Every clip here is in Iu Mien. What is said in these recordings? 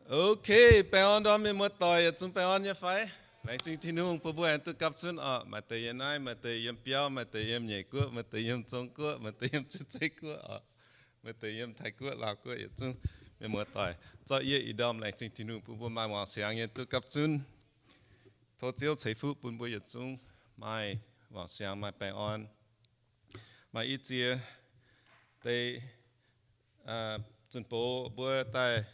Ok, baengh orn ndorm mienh muoz-doic yietc zungv baengh orn nyei fai? Laengz zingh Tin-Hungh bun mbuo aengx duqv gapv zunv oc. Maaih deix yiem naaiv, maaih deix yiem biauv, maaih deix yiem nyeic guoqv, maaih deix yiem Zong-Guoqv, maaih deix yiem Zuiz-Zeiv Guoqv oc, maaih deix yiem Taiv Guoqv, Laauv Guoqv, yietc zungv mienh muoz-doic. Zorqv yie ih ndorm laengz zingh Tin-Hungh bun mbuo maaih wangc siangx nyei duqv gapv zunv. Tov Ziouv ceix fuqv bun mbuo yietc zungv maaih wangc siangx, maaih baengh orn. Maaih i ziex deix zunh bouc mbuo daaih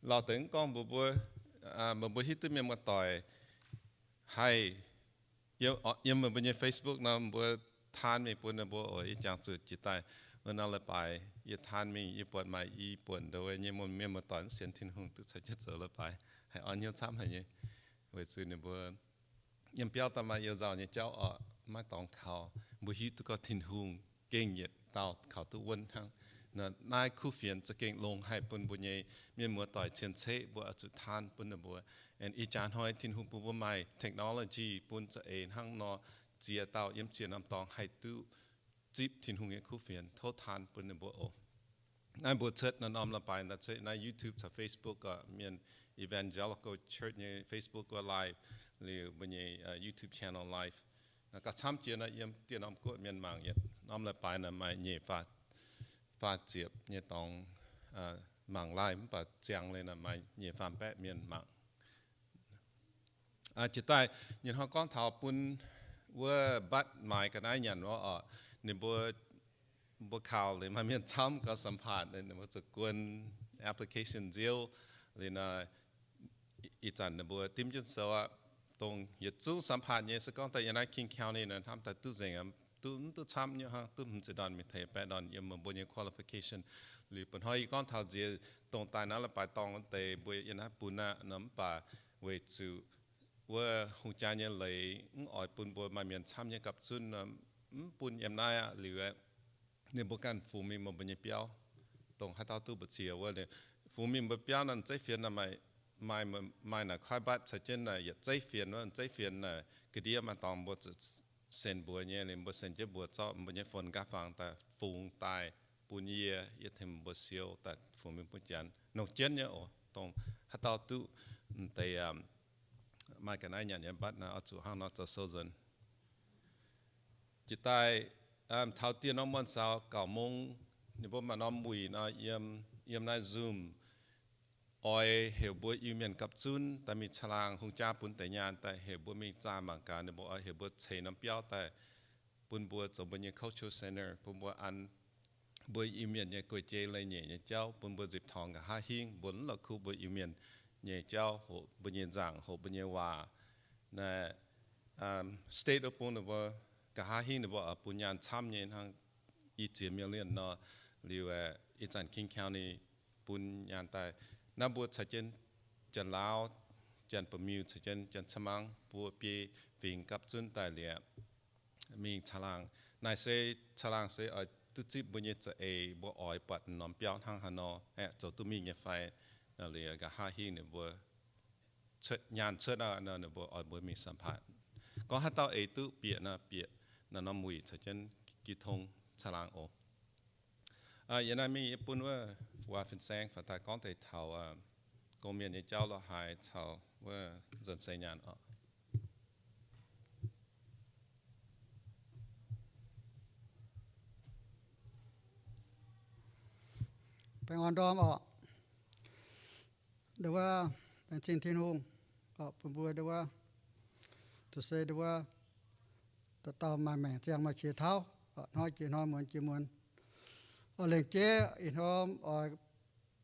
lauh deix mv gorngv mbuox mbuo, mbuo hiuv duqv mienh muoz-doic haih yiem meih mbuo nyei Facebook nor, mbuo taan mingh bun ninh mbuo oc. Yie jangx zuqc jiex daaih wuov norm leiz-baaix yie taan mingh, yie buatc maaih i buonc ndongc wuov nyei mienh muoz-doic mv sienx Tin-Hungh duqv caux jienv zoux leiz-baaix, haih orn hnyouv camv haic nyei. Weic zuqc ninh mbuo yiem biauv daaih maaih you nzauh nyei jauv oc, maiv dorngx kaux. Mbuo hiuv duqv gorngv Tin-Hungh gengh yietc dauh kaux duqv wuonv hnangv. Naaiv kuv fienx za'gengh longx haic bun mbuo nyei mienh muoz-doic cien-ceqv mbuo oix zuqc taan bun ninh mbuo. Aengx ih jaax hnoi Tin-Hungh bun mbuo maaih technology bun za'eix hnangv nor, ziex dauh yiem ziex norm dorngx haih duqv zipv Tin-Hungh nyei kuv fienx. Tov taan bun ninh mbuo oc. Naaiv mbuo cuotv naaiv norm leiz-baaix daaih cuotv naaiv YouTube caux Facebook oc, mienh Evangelical Church nyei Facebook wuov live, liuz mbuo nyei YouTube channel live. Gauh camv jiex nor yiem dieh norm guoqv mienh mangc yietc norm leiz-baaix naaic maaih nyeic faah ziepc nyei dorngx mangc live, mv baac ziangx liuz naaic maaih nyeic faam baeqv mienh mangc. Jiex daaih nyei hnoi gorngv taux bun wuov mbatv maaiz ga'naaiv nyanc wuov oc, ninh mbuo, mbuo kaux liuz maaih mienh camv gauh สัมภาษณ์ ninh mbuo zuqc guon application nziouv liuz nor, ih zanc ninh mbuo dimv jienv sou aqv. Dongh yietc zungv สัมภาษณ์ nyei se gorngv daaih yiem naaiv King County naaic hnamv daaih duqv nzengc, duqv, mv duqv camv nyei hnangv, duqv hmz ziepc ndorn mingh teix baeqv ndorn yiem meih mbuo nyei qualification. Liuz bun hnoi yie gorngv taux nziex dongh daaih naaiv leiz-baaix dorngx wuov deix mbuo yiem naaiv bun aqv nor, mv baac weic zuqc wuov hungh jaa nyei leiz mv oix bun mbuo maaih mienh camv nyei gapv zunv nor, mv bun yiem naaiv aqv. Liuz ninh mbuo ganh fungx mingh meih mbuo nyei biauv, dongh haaix dauh duqv mbu'ziex wuov. Fungx mingh mbuo biauv nor, zeiv fienx naaic maaih, maaih naaic kuaaiv mbatv caux jienv naaic yietc zeiv fienx wuov, zeiv fienx naaic ga'ndiev maaih dorngx mbuo zuqc sen mbuox nyei, liuz mbuo sen jienv mbuox zorqv mbuo nyei phone nqa'fangx daaih fungx daaih bun yie, yie tengx mbuo siou daaih fungx mingh bun janx. Nongc jienv nyei oc, dongh haaix dauh duqv m'deix maaih ga'naaiv nyanc nyei mbatv naaic oix zuqc hnangv nor zoux sou nzuonx. Jiex daaih taux dieh norm muonh saux gauh mong, ninh mbuo maaih norm wuic nor yiem, yiem naaiv Zoom oix heuc mbuo Iu-Mienh gapv zunv daaih mingh caangh laangh, hungh jaa bun deix nyaanh daaih heuc mbuo mingh zaah mangc gaax, ninh mbuo oix heuc mbuo ceix norm biauv daaih bun mbuo zoux mbuo nyei cultural center, bun mbuo an mbuo Iu-Mienh nyei guei-jei leiz-nyeic nyei jauv, bun mbuo nzipc torngx nqa'haav hingv, mbuo mv la'kuqv mbuo Iu-Mienh nyei jauv, hoqc mbuo nyei nzaangc, hoqc mbuo nyei waac. Naaiv state wuov bung ninh mbuo nqa'haav hingv ninh mbuo oix bun nyaanh camv nyei hnangv, i ziex million nor. Liuz ih zanc King County bun nyaanh daaih, naaiv mbuo caux jienv Janx-Laauv, Janx-Ba'miuh caux jienv Janx-Caermaang buo biei fingx gapv zunv daaih liuz mingh caangh laangh. Naaiv se caangh laangh se oix duqv zipv mbuo nyei za'eix, mbuo oix buatc norm biauv hnangv haaix nor aeqv, zoux duqv mingh nyei fai. Liuz nqa'haav hingv ninh mbuo cuotv nyaanh cuotv aqv nor, ninh mbuo oix mbuo mingh สัมภาษณ์. Gorngv haaix dauh eix duqv bieqc nor, bieqc naaiv norm wuic caux jienv jiu tong caangh laangh oc. Yie naaiv mingh yie bun wuov Fu Waac Fin-Saeng faaux daaih gorngv deix taux gong-mienh nyei jauv lorqc, haaix caux wuov nzuonx seix nyaanh oc. Baengh orn ndorm oc. Ndau wuov, laengz zingh Tin-Hungh oc, bun mbuo ndau wuov, zuqc se ndau wuov, dauh dauh maaih maengc ziangh maaih qiex tauv, hnoi jiex hnoi, muonz jiex muonz. Oix lengc jeiv ih hnoi oix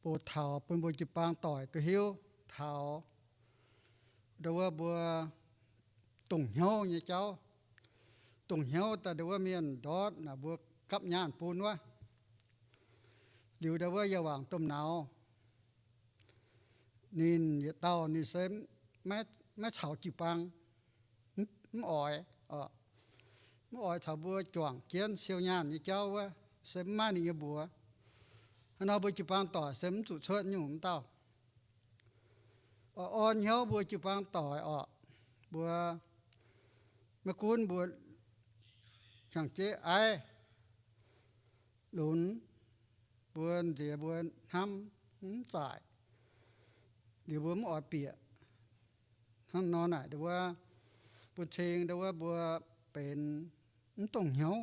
bouc taux bun mbuo jiu-baang doic duqv hiuv taux ndau wuov mbuo dongh hnyouv nyei jauv. Dongh hnyouv daaih ndau wuov mienh ndortv naaic mbuo gapv nyaanh bun wuov. Liuz ndau wuov yie wangc domh nauz, ninh yietc dauh ninh se maiv caux jiu-baang, mv oix, mv oix caux mbuo juangc jienv siou nyaanh nyei jauv wuov, se mv maaih ninh nyei mbuox. Hnangv nor mbuo jiu-baang doic se mv zuqc cuotv nyungc wuov dauh. Oix orn hnyouv mbuo jiu-baang doic oc, mbuo maiv gunv mbuo hnyangx-jeiv aiv lunx, mbuo nziex mbuo hnamv mv zaic, Liuz mbuo mv oix bieqc hnangv nor naaic, ndau wuov bun cing ndau wuov mbuo benx mv dongh hnyouv.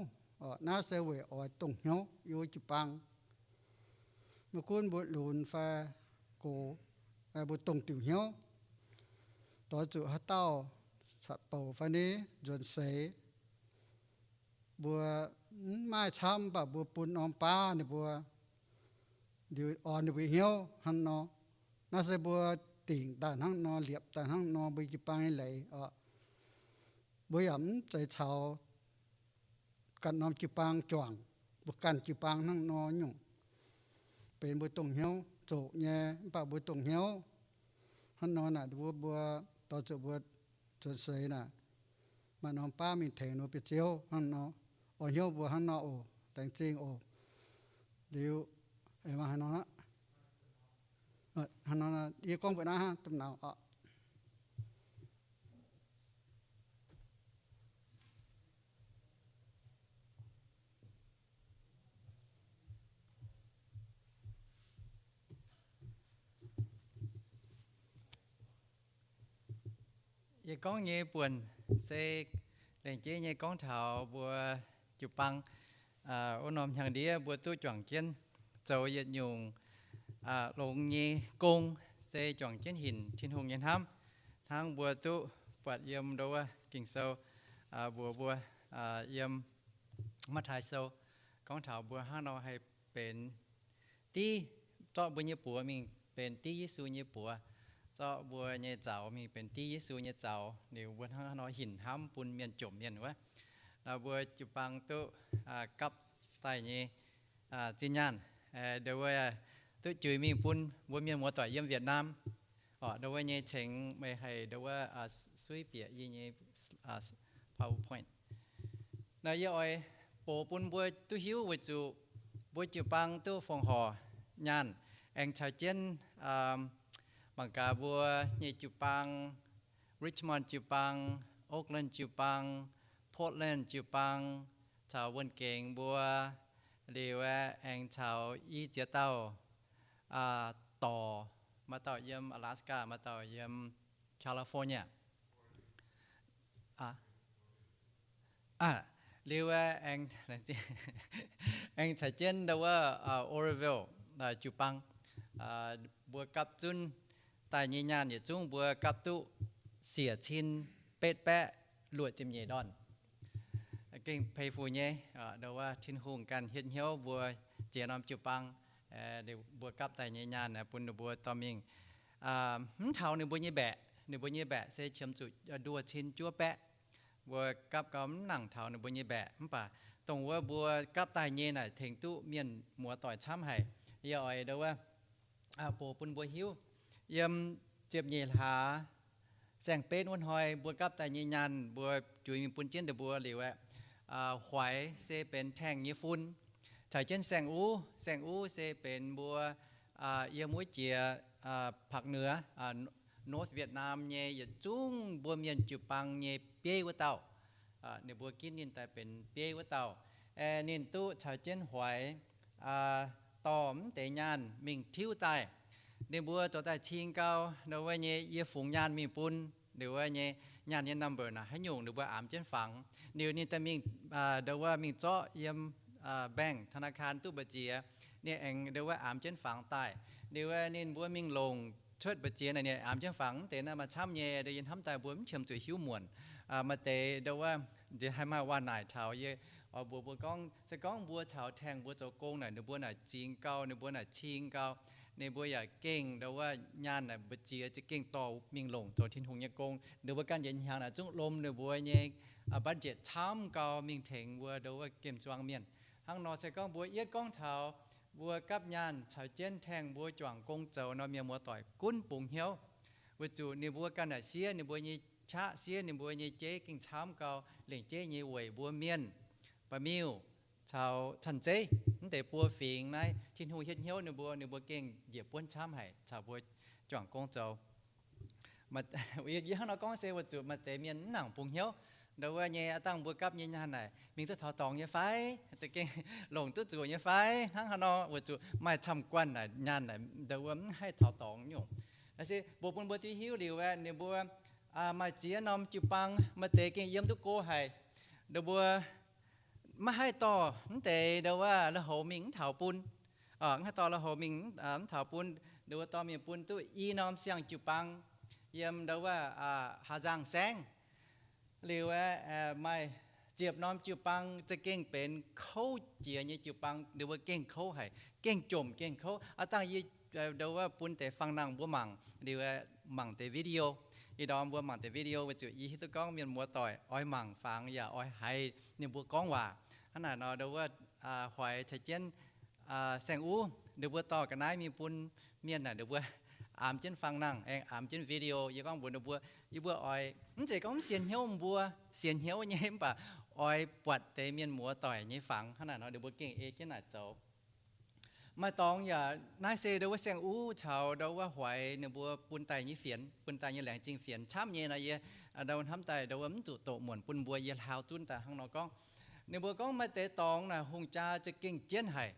Naaiv se weic oix dongh hnyouv yiem wuov jiu-baang. Maiv gunv mbuo lunx fai gox, mbuo dongh diuc hnyouv. Doix zuqc haaix dauh catc bouc fai ni nzuonx seix, mbuo mv maaih camv, mv baac mbuo bun norm baav ninh mbuo, liuz orn ninh mbuo hnyouv hnangv nor. Naaiv se mbuo dingc daaih hnangv nor, liepc daaih hnangv nor mbuo jiu-baang nyei leiz oc. Mbuo yaac mv zeiz caux ganh norm jiu-baang juangc, mbuo ganh jiu-baang hnangv nor nyungc. Benx mbuo dongh hnyouv zoqc nyei, mv baac mbuo dongh hnyouv hnangv nor naaic, mbuo, mbuo doix zuqc mbuo nzuonx seix naaic, maaih norm baav mingh tengx ninh mbuo biauv-ziouv hnangv nor. Orn hnyouv mbuo hnangv nor oc. Laengz zingh oc. Liuz, hnangv nor, yie gorngv mbuo naaiv hnangv, domh nauz oc. Yie gorngv nyei buonc se lengc jeiv nyei gorngv taux mbuo jiu-baang wuov norm hnyangx-ndiev mbuo duqv juangc jienv zoux yietc nyungc longx nyei gong, se juangc jienv hinc Tin-Hungh nyei hnamv. Hnangv mbuo duqv buatc yiem ndo wuov Ging-Sou, mbuox mbuo yiem Matv^taai Sou, gorngv taux mbuo hnangv nor haih benx div, zorqv mbuo nyei buoz mingh benx div Yesu nyei buoz, zorqv mbuo nyei zaux mingh benx div Yesu nyei zaux. Liuz mbuo hnangv nor hinc hnamv bun mienh jomc mienh wuov. Mbuo jiu-baang duqv gapv daaih nyei zinh nyaanh, ndo wuov duqv juix mingh bun mbuo mienh muoz-doic yiem Việt Nam. Orqc, ndo wuov nyei cengx meih haih ndo wuov suiv bieqc yie nyei PowerPoint. Naaiv yie oix box bun mbuo duqv hiuv weic zuqc mbuo jiu-baang duqv fongc horc nyaanh, aengx caux jienv mangc gaax mbuo nyei jiu-baang, Richmond jiu-baang, Oakland jiu-baang, Portland jiu-baang, caux wuonh gengx mbuo, liuz aengx caux i ziex dauh dorc, maaih dauh yiem Alaska, maaih dauh yiem California. Liuz aengx caux jienv ndo wuov Oroville jiu-baang, mbuo gapv zunv daaih nyei nyaanh yietc zungv mbuo gapv duqv siec cin betv baeqv luoqc ziepc nyeic ndorn. Gengh peix fuc nyei, ndo wuov Tin-Hungh ganh hietv hnyouv mbuo ziex norm jiu-baang, mbuo gapv daaih nyei nyaanh bun ninh mbuo dorh mingh. Mv taux ninh mbuo nyei mbaeqc, ninh mbuo nyei mbaeqc se qiemx zuqc nduoh cin juov baeqv. Mbuo gapv gau mv nangc taux ninh mbuo nyei mbaeqc, mv baac dongh wuov mbuo gapv daaih nyei naaic tengx duqv mienh muoz-doic camv haic. Yie oix ndo wuov box bun mbuo hiuv, yiem ziepc nyeic hlaax saeng-benv wuov hnoi mbuo gapv daaih nyei nyaanh mbuo juix mingh bun jienv ninh mbuo liuz aeqv, Huaix se benx Taeng nyei fun. Caux jienv Saeng-Uv, Saeng-Uv se benx mbuo yiem wuov jiex Phak Nua, North Vietnam nyei yietc zungv mbuo mienh jiu-baang nyei bieiv wuov dauh. Ninh mbuo ginv ninh daaih benx bieiv wuov dauh. Ninh duqv caux jienv Huaix dorh mv deix nyaanh mingh tiuv daaih. Ninh mbuo zoux daaih cing gau, ndo wuov nyei yie fungx nyaanh mingh bun, ndo wuov nyei nyaanh nyei number naaic haaix nyungc ninh mbuo amx jienv fangx. Liuz ninh daaih mingh, ndo wuov mingh zorqv yiem bank, ธนาคาร duqv mbu'ziex, ninh aengx ndo wuov amx jienv fangx daaih. Liuz ninh mbuo mingh longc cuotv mbu'ziex naaic ninh amx jienv fangx. Mv deix naaiv maaih camv nyei, ndo yie hnamv daaih mbuo mv qiemx zuqc hiuv muonc. Maaih deix ndo wuov nziex haih maaih waac naaic taux yie, oix mbuox mbuo gorngv, se gorngv mbuo caux Taeng mbuo zoux gong naaic, ninh mbuo naaic zingx gau, ninh mbuo naaic cing gau. Ninh mbuo yaac gengh ndo wuov nyaanh naaic mbu'ziex za'gengh dorh mingh longc zoux Tin-Hungh nyei gong. Ninh mbuo ganh yietc hnyangx naaic zungv lomh ninh mbuo nyei budget camv gau mingh tengx mbuo ndo wuov gemh zuangx mienh. Hnangv nor se gorngv mbuo yietv gorngv taux mbuo gapv nyaanh caux jienv Taeng mbuo juangc gong zoux nor, mienh muoz-doic gunv bungx hnyouv, weic zuqc ninh mbuo ganh naaic siev ninh mbuo nyei qaqv, siev ninh mbuo nyei jeiv gengh camv gau, lengc jeiv nyei weic mbuo mienh, ba'miuh, caux canh zeiv, mv deix buo fingx naaiv Tin-Hungh hietv hnyouv ninh mbuo, ninh mbuo gengh njiec buonv camv haic caux mbuo juangc gong zoux. Yie hnangv nor gorngv se weic zuqc maaih deix mienh mv nangc bungx hnyouv. Ndo wuov nyei aav dangh mbuo gapv nyei nyaanh naaic mingh duqv taux dorngx nyei fai, gengh longc duqv zuqc nyei fai, hnangv haaix nor, weic zuqc maaih camv-guanh naaic nyaanh naaic ndo wuov mv haih taux dorngx nyungc. Naaiv se mbuox bun mbuo duqv hiuv liuz aeqv, ninh mbuo maaih ziex norm jiu-baang maaih deix gengh yiem duqv go haic. Ninh mbuo maiv haih dorh mv deix ndo wuov lui-houx mingh mv taux bun. Mv haih dorh lui-houx mingh mv taux bun. Ninh mbuo dorh mingh bun duqv i norm siang jiu-baang yiem ndo wuov Haa^nzangh Saengv. Liuz aeqv, maaih ziepc norm jiu-baang za'gengh benx kouv jiex nyei jiu-baang. Ninh mbuo gengh kouv haic, gengh jomc gengh kouv. Aav dangh yie ndo wuov bun deix fang nangh mbuo mangc liuz aeqv, mangc deix video. Ih ndorm mbuo mangc deix video weic zuqc yie hiuv duqv gorngv mienh muoz-doic oix mangc fangx yaac oix haiz ninh mbuo gorngv waac. Hnangv naaic nor ndo wuov hoiz caux jienv Saeng-Uv ninh mbuo dorh ga'naaiv mingh bun mienh naaic, ninh mbuo aamx jienv fang nangh, aengx aamx jienv video. Yie gorngv mbuox ninh mbuo, yie mbuo oix mv zeiz gorngv mv sienx hnyouv mbuo, sienx hnyouv nyei mv baac oix buatc deix mienh muoz-doic nyei fangx. Hnangv naaic nor ninh mbuo gengh ei jienv naaic zoux. Maaih dorngx yaac naaiv se ndo wuov Saeng-Uv caux ndo wuov hoiz ninh mbuo bun daaih nyei fienx, bun daaih nyei laengz zingh fienx camv nyei nor, yie ndo hnamv daaih ndo wuov mv zuqc doqc muonc bun mbuo, yie hlaau zunv daaih hnangv nor gorngv. Ninh mbuo gorngv maaih deix dorngx naaic hungh jaa za'gengh jienv haic.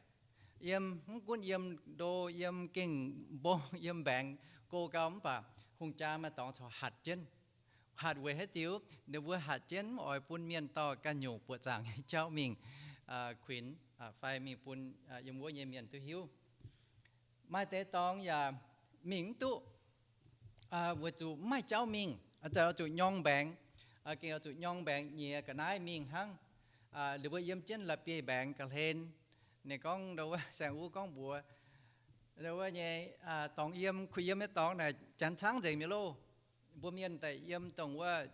Yiem, mv gunv yiem ndo, yiem gengh mbong, yiem mbaengx go gau mv baac hungh jaa maaih dorngx corc hatc jienv. Hatc weic haaix diuc? Ninh mbuo hatc jienv mv oix bun mienh dorh ganh nyungc buoqc zaangc nyei jauv mingh kuinx fai mingh bun yiem wuov nyei mienh duqv hiuv. Maaih deix dorngx yaac mingh mv duqv weic zuqc mv maaih jauv mingh, oix zuqc nyorng mbaengx, gengh oix zuqc nyorng mbaengx nyiex ga'naaiv mingh hnangv. Ninh mbuo yiem jienv la'bieiv mbaengx ga'hlen. Ninh gorngv ndo wuov, Saeng-Uv gorngv mbuox ndo wuov nyei dorngx yiem, kuh yiem nyei dorngx naaic janx caangv nzengc mi'aqv loh. Mbuo mienh daaih yiem dongh wuov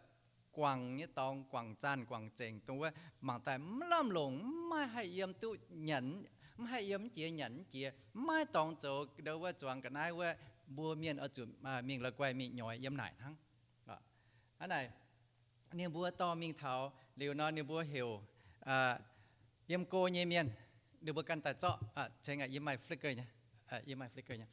guangc nyei dorngx, guangc zaanh guangc zengc, dongh wuov mangc daaih mv lamh longc, mv maaih haih yiem duqv nyanc, mv haih yiem mv jiex nyanc mv jiex, mv maaih dorngx zoux ndo wuov zuangx ga'naaiv wuov, mbuo mienh oix zuqc mingh la'guaih mingh nyoix yiem naaic hnangv. Hnangv naaic, ninh mbuo dorh mingh taux liuz nor, ninh mbuo heuc yiem go nyei mienh, ninh mbuo ganh daaih zorqv, ceng yie maaih flicker nyei, yie maaih flicker nyei.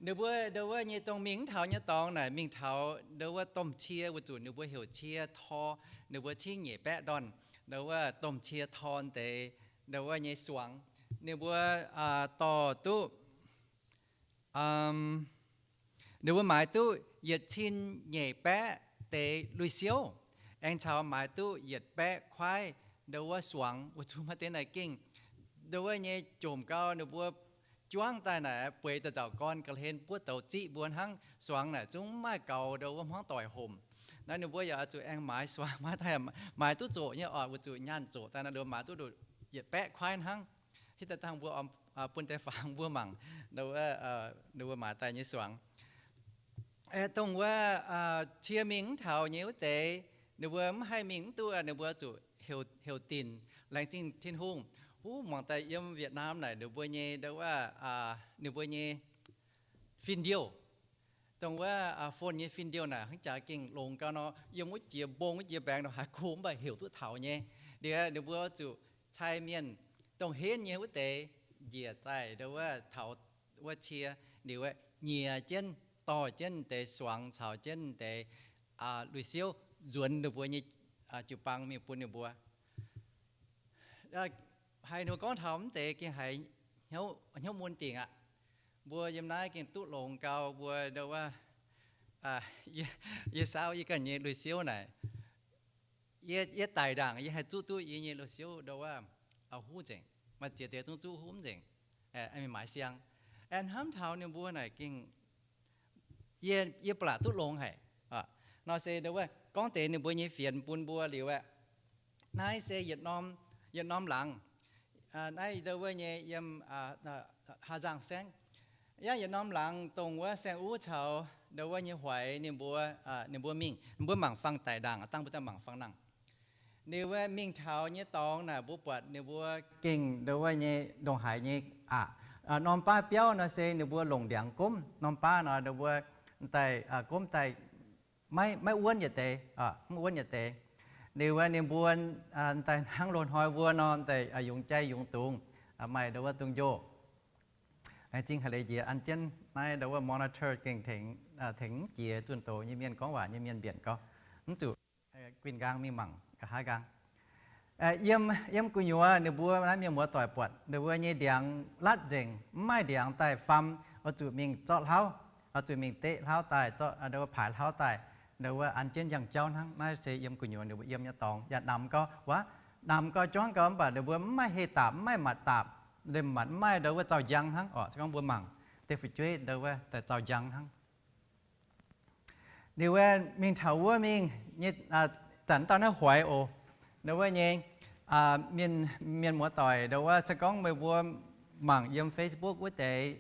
Ninh mbuo ndo wuov nyei dongh mingh mv taux nyei dorngx naaic, mingh taux ndo wuov domh cie, weic zuqc ninh mbuo heuc cie tor, ninh mbuo cingv nyeic baeqv ndorn, ndo wuov domh cie tor deix, ndo wuov nyei suangx. Ninh mbuo dorh duqv ninh mbuo maaiz duqv yietc cin nyeic baeqv deix lui-siouv, aengx caux maaiz duqv yietc baeqv kuaaiv ndo wuov suangx, weic zuqc maaih deix naaic gengh ndo wuov nyei jomc gau, ninh mbuo juangv daaih naaic bueix da'nzauc gorn ga'hlen buov douz ziqv mbuo hnangv. Suangx naaic zungv mv maaih gaux ndo wuov hmuangv doic homc. Naaiv ninh mbuo yaac oix zuqc aengx maaiz suangx, maaiz daaih maaiz duqv zoqc nyei oc, weic zuqc nyaanh zoqc daaih naaiv, ninh mbuo maaiz duqv yietc baeqv kuaaiv hnangv. Hitv daaih dangh mbuo bun deix fangx mbuo mangc, ninh mbuo maaiz daaih nyei suangx. Dongh wuov cie mingh mv taux nyei wuov deix, ninh mbuo mv haih mingh mv duqv, ninh mbuo zuqc heuc dinc laengz zingh Tin-Hungh. Wuov muangx daaih yiem Vietnam naaic ninh mbuo nyei ndo wuov, ninh mbuo nyei fin-ndiouh, dongh wuov phone nyei fin-ndiouh naaic hnangv jaax gengh longx gau nor, yiem wuov jiex mbong wuov jiex mbaengx nor haiz go mv baac heuc duqv taux nyei. Liuz ninh mbuo zuqc cai mienh dongh henv nyei wuov deix njiec daaih ndo wuov taux wuov cie, liuz nyiex jienv dorh jienv deix suangx caux jienv deix lui-siouv nzuonx ninh mbuo nyei jiu-baang mingh bun ninh mbuo. Haiz ninh mbuo gorngv taux mv deix gengh haiz hnyouv mun dingc aqv. Mbuo yiem naaiv gengh duqv longx gau mbuo ndo wuov, yie saauv yie ganh nyei lui-siouv naaic, yie daic ndaangc yie haih zuqv duqv yie nyei lui-siouv ndo wuov huv nzengc. Maaih ziex deix zungv zuqv huv nzengc, mingh maaiz siang. Aengx hnamv taux ninh mbuo naaic gengh yie ba'laqc duqv longx haic. Nor se ndo wuov gorngv deix ninh mbuo nyei fienx bun mbuo liuz aeqv, naaiv se yietc norm, yietc norm laangz. Naaiv ndo wuov nyei yiem Haa^nzangh Saengv. Yangh yietc norm laangz dongh wuov Saeng-Uv caux ndo wuov nyei hoiz ninh mbuo, ninh mbuo mingh, ninh mbuo mangc fangx daic ndaangc, dangh mbuo daaih mangc fangx nangh. Ninh mbuo mingh taux nyei dorngx naaic mbuo buatc ninh mbuo gengh ndo wuov nyei ndongc haaix nyei aqc. Norm baav biauv nor se ninh mbuo longc ndiangx gomv, norm baav nor ninh mbuo daaih gomv daaih maiv wuonv yietc deix, mv wuonv yietc deix. Liuz ninh mbuo daaih hnangv loz-hnoi wuov nor daaih yungz jai yungz dungz, maaih ndo wuov dungz njoh. Zingh haiz leiz njiec an jienv naaiv ndo wuov monitor gengh tengx, tengx mv jiex zunh doz nyei mienh, gorngv waac nyei mienh mbienc gau. Mv zuqc guinh nqaang mingh mangc nqa'haav nqaang. Yiem, yiem gu'nyuoz ninh mbuo naaiv mienh muoz-doic buatc ninh mbuo nyei ndiangx latv nzengc, mv maaih ndiangx daaih faam, oix zuqc mingh zorqv hlauv. zuqc mingh deqv hlauv daaih, zorqv ndau wuov paaix hlauv daaih, ndau wuov an jienv njang-jauv hnangv. Naaiv se yiem gu'nyuoz ninh mbuo yiem nyei dorngx. Yaac namx gau, wuov, namx gau, juangv gau, mv baac ninh mbuo mv maaih heh daapc, mv maaih matc daapc, liemh matc mv maaih ndau wuov zaux njang hnangv oc. Se gorngv mbuo mangc deix fu'jueiv ndau wuov daaih zaux njang hnangv. Liuz wuov mingh taux wuov mingh nyei, zanc dauh naaiv hoiz oc. Ndau wuov nyei, mienh, mienh muoz-doic, ndau wuov se gorngv meih mbuo mangc yiem Facebook wuov deix,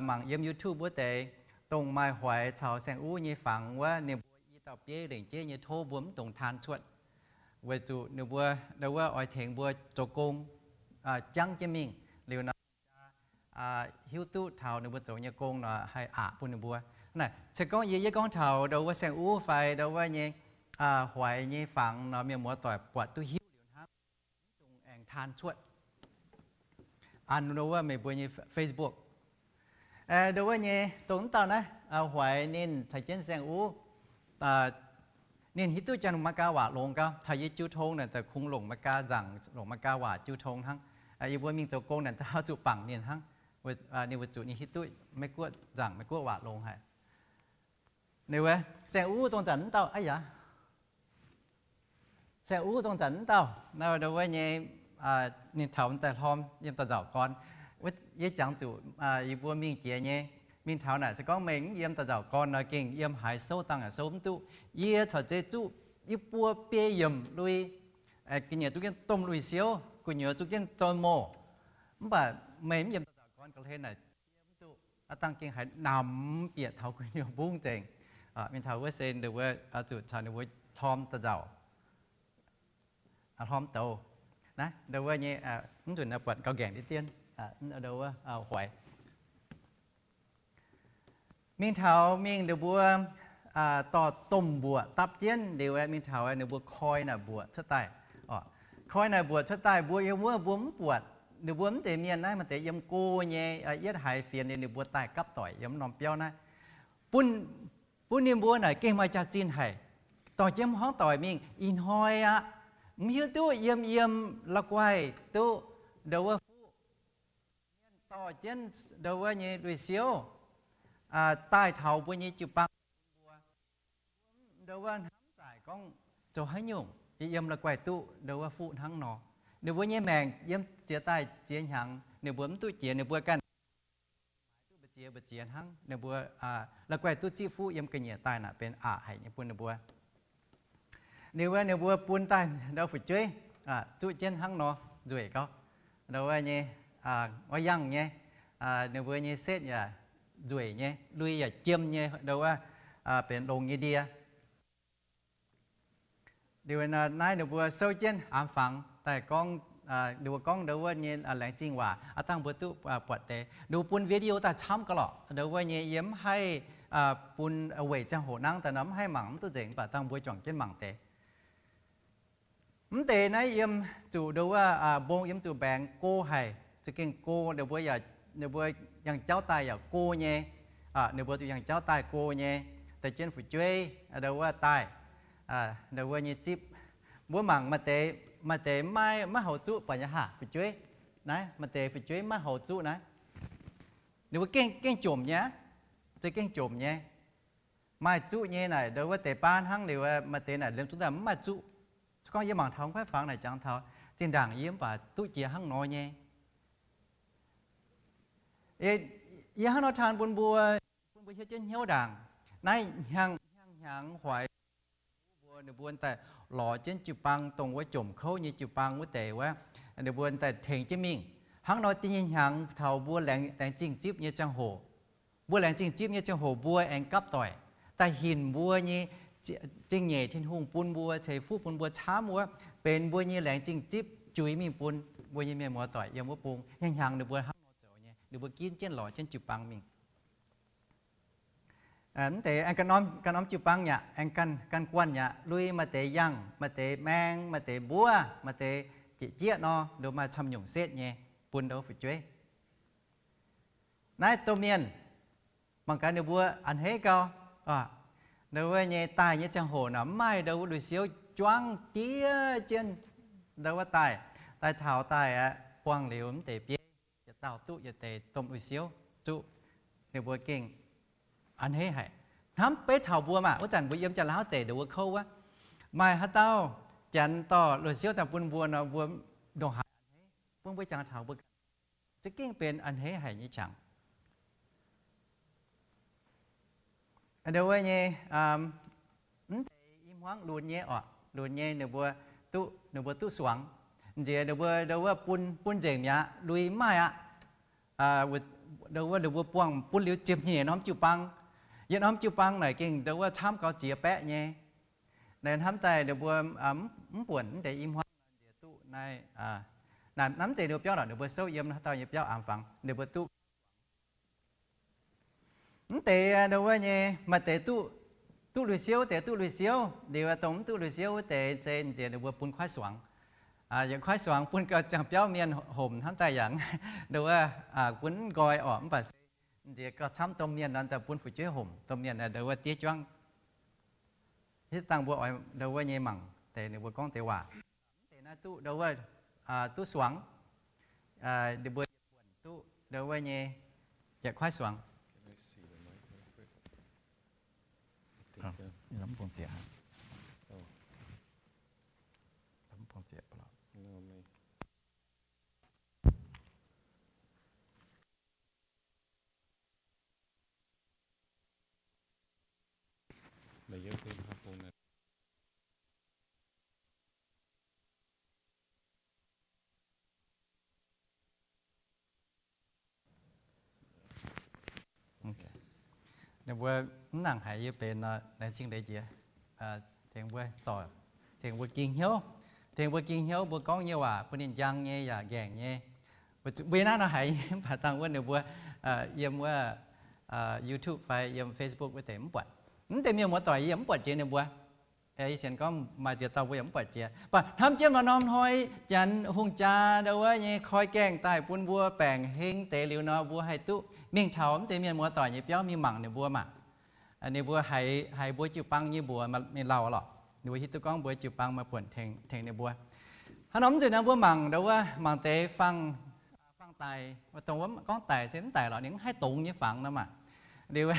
mangc yiem YouTube wuov deix, dongh maaih hoiz caux Saeng Uv nyei fangx wuov, ninh mbuo i dauh bieiv lengc jeiv nyei tov mbuo mv dungx taan cuotv, weic zuqc ninh mbuo ndau wuov oix tengx mbuo zoux gong, jangv jienv mingh. Liuz nor hiuv duqv taux ninh mbuo zoux nyei gong nor haih aqc bun ninh mbuo. Naaiv se gorngv yie, yie gorngv taux ndau wuov Saeng Uv fai ndau wuov nyei, hoiz nyei fangx nor, mienh muoz-doic buatc duqv hiuv liuz hnangv, mv dungx aengx taan cuotv an ndau wuov meih mbuo nyei Facebook. Ndau wuov nyei dongh mv dauh naaiv, hoiz ninh caux jienv Saeng Uv, ninh hiuv duqv Janx-Meigaa waac longx gau. Caux yie jiu tong naaic daaih kungx longc Meigaa nzaangc, longc Meigaa waac jiu tong hnangv. Yie mbuo mingh zoux gong naaic daaih zuqc bangc ninh hnangv. Ninh weic zuqc ninh hiuv duqv Meiv-Guoqv nzaangc, Meiv-Guoqv waac longx haic. Ninh wuov Saeng Uv dongh zanc mv dauh, aa yaac Saeng Uv dongh zanc mv dauh, ndau wuov nyei, ninh taux daaih hlorm yiem da'nzauc gorn. Yie jangx zuqc yie mbuo mingh jiex nyei, mingh taux naaic se gorngv meih mv yiem da'nzauc gorn nor, gengh yiem haaix souv dangh yaac souv mv duqv. Yie corc zeiz zuqv yie buo biei yiemc lui, ga'nyiec zuqv jienv domh lui-siouv, gu'nyuoz zuqv jienv domh moh. Mv baac meih mv yiem da'nzauc gorn ga'hlen naaic, mv duqv, aav dangh gengh haiz namx bieqc taux gu'nyuoz mbungv nzengc. Mingh taux wuov se ninh mbuo zuqc caux ninh mbuo hlorm da'nzauc, hlorm douz. Naaiv ndau wuov nyei, mv nzunc buatc gauh nqaengc diqv dien, ndau wuov hoiz. Mingh taux mingh ninh mbuo dorh domh mbuoqc dapv jienv liuz, mingh taux ninh mbuo koi naaic mbuoqc cuotv daaih. Koi naaic mbuoqc cuotv daaih, mbuo yiem wuov mbuo mv buatc. Ninh mbuo mv deix mienh naaiv maaih deix yiem go nyei, yietv haiz fienx liuz ninh mbuo daaih gapv doic yiem norm biauv naaiv. Bun, bun ninh mbuo naaic gengh maaih jaax-zinh haic. Dorh jienv hmuangv doic mingh ih hnoi aqv, mv hiuv duqv yiem yiem la'guaih duqv ndau wuov fuqv mienh dorh jienv ndau wuov nyei lui-siouv daaih taux mbuo nyei jiu-baang mbuo. Ndau wuov hnamv zaaic gorngv zoux haaix nyungc yie yiem la'guaih duqv ndau wuov fuqv hnangv nor. Ninh mbuo nyei maengc yiem ziex daaih ziex hnyangx ninh mbuo mv duqv jiex, ninh mbuo ganh duqv mbu'ziex mbu'ziex hnangv. Ninh mbuo la'guaih duqv zipv fuqv yiem ga'nyiec daaih naaic benx aqc haic nyei bun ninh mbuo. Ninh mbuo, ninh mbuo bun daaih ndau fu'jueiv zuqv jienv hnangv nor nzueic gau. Ndau wuov nyei, wuov yangh nyei, ninh mbuo nyei setv yaac nzueic nyei, lui yaac jiem nyei, ndau wuov benx longx nyei ndie. Liuz naaiv ninh mbuo souv jienv aamx fangx daaih gorngv, ninh mbuo gorngv ndau wuov nyei laengz zingh waac, aav dangh mbuo duqv buatc deix. Ninh mbuo bun video daaih camv gauh lorqc. Ndau wuov nyei yie mv haih bun weic ziangh hoc nangv daaih nor mv haih mangc mv duqv nzengc, mv baac dangh mbuo juangc jienv mangc deix. Mv deix naaiv yiem zuqc ndau wuov mbong yiem zuqc mbaengx go haic, za'gengh go. Ninh mbuo yaac, ninh mbuo yangh jauv daaih yaac go nyei. Ninh mbuo zuqc yangh jauv daaih go nyei, daaih jienv fu'jueiv ndau wuov daaih, ndau wuov nyei zipv. Mbuo mangc maaih deix, maaih deix maiv, maiv hauz zuqv baac nyei haah fu'jueiv. Naaiv maaih deix fu'jueiv maiv hauz zuqv naaiv. Ninh mbuo gengh, gengh jomc nyei aqv. Za'gengh jomc nyei. Maaih zuqv nyei naaic ndau wuov deix baav hnangv. Liuz maaih deix naaic liemh zungv daaih mv maaih zuqv. Se gorngv yie mangc taux kuaaiv fangx naaic jangx taux zinh ndaangc yie mv baac duqv jiex hnangv nor nyei. Yie hnangv nor taan bun mbuo, bun mbuo hiuv jienv hnyouv ndaangc. Naaiv hnyangx, hnyangx hnyangx hoic mbuo, ninh mbuo daaih lorz jienv jiu-baang dongh wuov jomc kouv nyei jiu-baang wuov deix wuov, ninh mbuo daaih tengx jienv mingh. Hnangv nor da'nyeic hnyangx taux mbuo laengz, laengz zingh zipv nyei ziangh hoc, mbuo laengz zingh zipv nyei ziangh hoc mbuo aengx gapv doic daaih hinc mbuo nyei zingh nyeic Tin-Hungh bun mbuo ceix fuqv bun mbuo camv wuov, benx mbuo nyei laengz zingh zipv juix mingh bun mbuo nyei mienh muoz-doic yiem wuov bung. Hnyangx hnyangx ninh mbuo hnangv nor zoux nyei, ninh mbuo ginv jienv lorz jienv jiu-baang mingh. Mv deix aengx ganh norm, ganh norm jiu-baang yaac aengx ganh, ganh guanh yaac lui, maaih deix yangh, maaih deix maeng, maaih deix mbuov, maaih deix jieqv jieqv nor, nduov maaih camv nyungc setv nyei bun ndau fu'jueiv. Naaiv domh mienh mangc gaax ninh mbuo a'hneiv gau. Ndau wuov nyei daaih nyei ziangh hoc naaic mv maaih ndau wuov lui-siouv juangv diev jienv ndau wuov daaih. Daaih taux daaih aqv, buangh liuz mv deix bieiv yietc dauh duqv yietc deix domh lui-siouv zuqv. Ninh mbuo gengh a'hneiv haic. Hnamv beiv taux mbuo maah, wuov zanc mbuo yiem Janx-Laauv deic ndongc wuov kouv wuov, maaih haaix dauh Janx dorh luoqc siouv daaih bun mbuo nor, mbuo ndongc haaix a'hneiv, bun mbuo jangx taux mbuo za'gengh benx a'hneiv haic nyei qangx. Ndongc wuov nyei, mv deix i hmuangv lunx nyei oc, lunx nyei ninh mbuo duqv, ninh mbuo duqv suangx. Nziex ninh mbuo ndongc wuov bun, bun nzengc mi'aqv, lui mv maaih aqv. Ndongc wuov ninh mbuo buangh bun liuz ziepc nyeic norm jiu-baang. Yietc norm jiu-baang naaic gengh ndongc wuov camv gau ziex baeqv nyei. Naaiv hnamv daaih ninh mbuo mv buonc mv deix i hmuangv nziex duqv naaiv, naaiv mv zeiz ninh mbuo biauv lorqc, ninh mbuo souv yiem haaix dauh nyei biauv angx fangx ninh mbuo duqv. Mv deix ndongc wuov nyei maaih deix duqv, duqv lui-siouv deix duqv lui-siouv, liuz dongh mv duqv lui-siouv wuov deix se nziex ninh mbuo bun kuaaiv suangx. Yietc kuaaiv suangx bun gauh ziangh biauv mienh homc hnamv daaih yaac ndongc wuov bun mv nqoi orqc, mv baac se nziex gauh camv domh mienh nor daaih bun fu'jueiv homc, domh mienh ndongc wuov diev juangv. Hitv dangh mbuo oix ndongc wuov nyei mangc deix ninh mbuo gorngv deix waac. Mv deix naaiv duqv ndongc wuov, duqv suangx, ninh mbuo yietc buonc duqv ndongc wuov nyei yietc kuaaiv suangx. Ninh mbuo mv nangc haiz yie benx nor, laengz zingh leiz jiex, tengx mbuo zorc, tengx mbuo ging hnyouv, tengx mbuo ging hnyouv mbuo gorngv nyei waac bun ninh njang nyei yaac nqaengc nyei. Mbuo yie naaiv nor haiz mv baac dangh wuov ninh mbuo yiem wuov YouTube fai yiem Facebook wuov deix mv buatc. Mv deix mienh muoz-doic yie yaac mv buatc jiex ninh mbuo. Yie sienx gorngv maaih ziex dauh mbuo yaac mv buatc jiex. Mv baac hnamv jienv maaih norm hnoi Janx hungh jaa ndau wuov nyei koi gaengh daaih bun mbuo baengc heng deix liuz nor, mbuo haih duqv mingh taux mv deix mienh muoz-doic nyei biauv mingh mangc ninh mbuo maah. Ninh mbuo haiz, haiz mbuo jiu-baang nyei mbuox mingh lauh lorqc. Ninh mbuo hiuv duqv gorngv mbuo jiu-baang maaih buonc tengx, tengx ninh mbuo. Hnangv nor mv nzunc naaiv mbuo mangc ndau wuov, mangc deix fangx, fangx daic, dongh wuov gorngv daic se mv daic lorqc, ninh mv haih dongz nyei fangx nor maah. Liuz,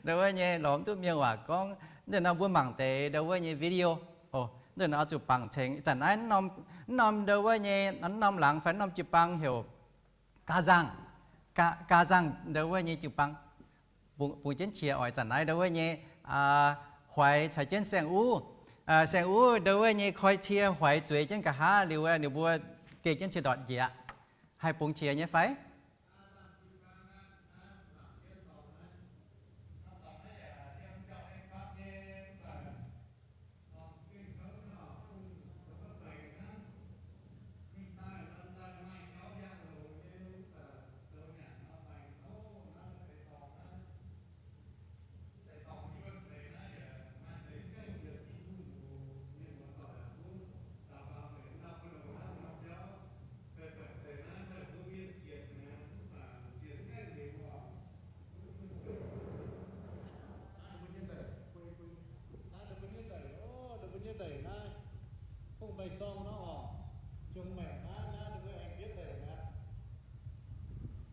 ndau wuov nyei lorz mv duqv mienh waac gorngv, mv nzunc nor mbuo mangc deix ndau wuov nyei video. O, mv nzunc nor oix zuqc bangc cengx. Ih zanc naaiv mv norm, mv norm ndau wuov nyei, mv norm laangz fai mv norm jiu-baang heuc Gaa Nzangh. Gaa, Gaa Nzangh ndau wuov nyei jiu-baang bungx jienv qiex oix zanc naaiv ndau wuov nyei, Hoix caux jienv Saeng Uv. Saeng Uv ndau wuov nyei koi cie Hoix zueiz jienv nqa'haav liuz, ninh mbuo geh jienv cie ndortc njiec aqv. Haih bungx qiex nyei fai? Naaiv ninh mbuo nyei ndeic, o, ninh mbuo nyei ndeic naaiv, Hungh Mengh Zorng nor oc, Ziouv Mengh naaiv, naaiv ninh mbuo aengx bietv ndeic mi'aqv.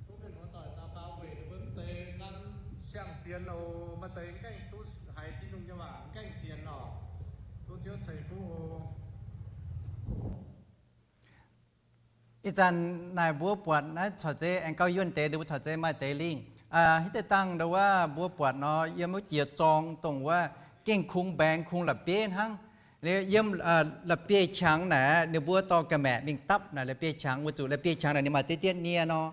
Duqv mienh muoz-doic daux gaux weic ninh mbuo mv deix nqaang siang-sienx oc. Maaih deix mv gaengh duqv haiz Tin-Hungh nyei waac mv gaengh sienx oc. Tov Ziouv ceix fuqv oc. Ih zanc naaic mbuo buatc naaiv corc zei aengx gauh yuonh deix, ninh mbuo corc zei maaih deix lingh. Hitv deix dangh ndau wuov mbuo buatc nor, yiem wuov jiex zorng dongh wuov gengh kungx mbaengx kungx la'bieiv hnangv. Yiem la'bieiv-qangx naaic ninh mbuo dorh ga'maeqc mingh dapv naaic la'bieiv-qangx, weic zuqc la'bieiv-qangx naaic ninh maaih diqv dietv nie nor.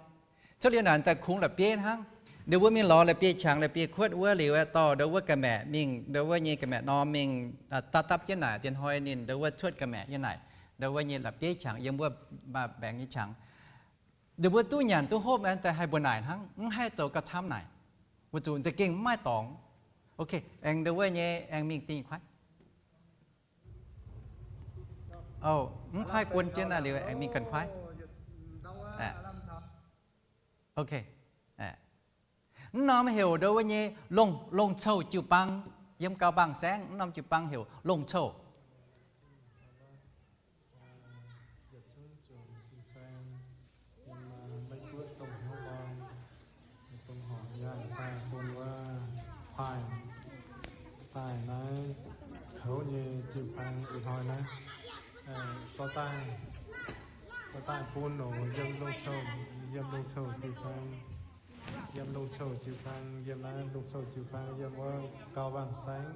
Cuotv liuz naaic daaih kungx la'bieiv hnangv. Ninh mbuo mingh lorz la'bieiv-qangx la'bieiv-kuotv wuov liuz, dorh ndau wuov ga'maeqc mingh, ndau wuov nyei ga'maeqc norm mingh dapv dapv jienv naaic, dien hnoi ninh ndau wuov cuotv ga'maeqc nyei naaic, ndau wuov nyei la'bieiv-qangx yiem wuov mbaengx nyei qangx. Ninh mbuo duqv nyanc duqv hopv daaih haih mbuo naaic hnangv, mv haih zoux gauh camv naaic, weic zuqc da'gengh mv maaih dorngx. Ok, aengx ndau wuov nyei aengx mingh dingh kuaaiv. O, mv kuaaiv guon jienv naaiv liuz aengx mingh ganh kuaaiv. Ok. Mv norm heuc ndau wuov nyei Longc, Longc Cou jiu-baang, yiem Gau Bang Saengv mv norm jiu-baang heuc Longc Cou. dorh daaih, dorh daaih bun oc, yiem Longc Cou, yiem Longc Cou jiu-baang, yiem Longc Cou jiu-baang, yiem naaiv Longc Cou jiu-baang, yiem wuov Gau Waanh Saengv,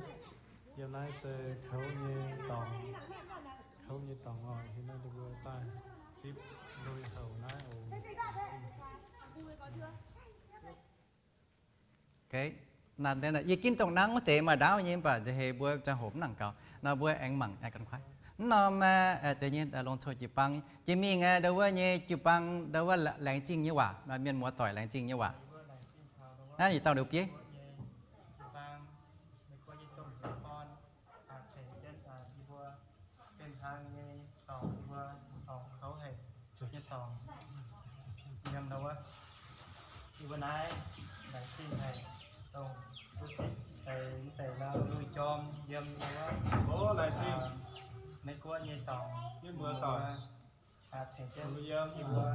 yiem naaiv se kouv nyei dorngx, kouv nyei dorngx oc. Yiem naaiv mbuo daaih zipv lui-houx naaiv oc. Yie ginv dongh nangv wuov deix maaih ndaauv nyei, mv baac nziex heix mbuo ziangh hoc mv nangc gaux nor, mbuo aengx mangc aengx gan kuaaiv. Mv norm, zeix nyei Longc Cou jiu-baang jiex mingh aqv, ndau wuov nyei jiu-baang, ndau wuov laengz zingh nyei waac, mienh muoz-doic laengz zingh nyei waac. Naaiv yietc dauh liuz bieiv. Yiem ndau wuov, yie mbuo naaiv laengz zingh haic, dongh duqv zipv deix, deix ndau lui-jorm yiem ndau wuov, Meiv Guoqv nyei dorngx, mienh muoz-doic tengx jienv yie mbuo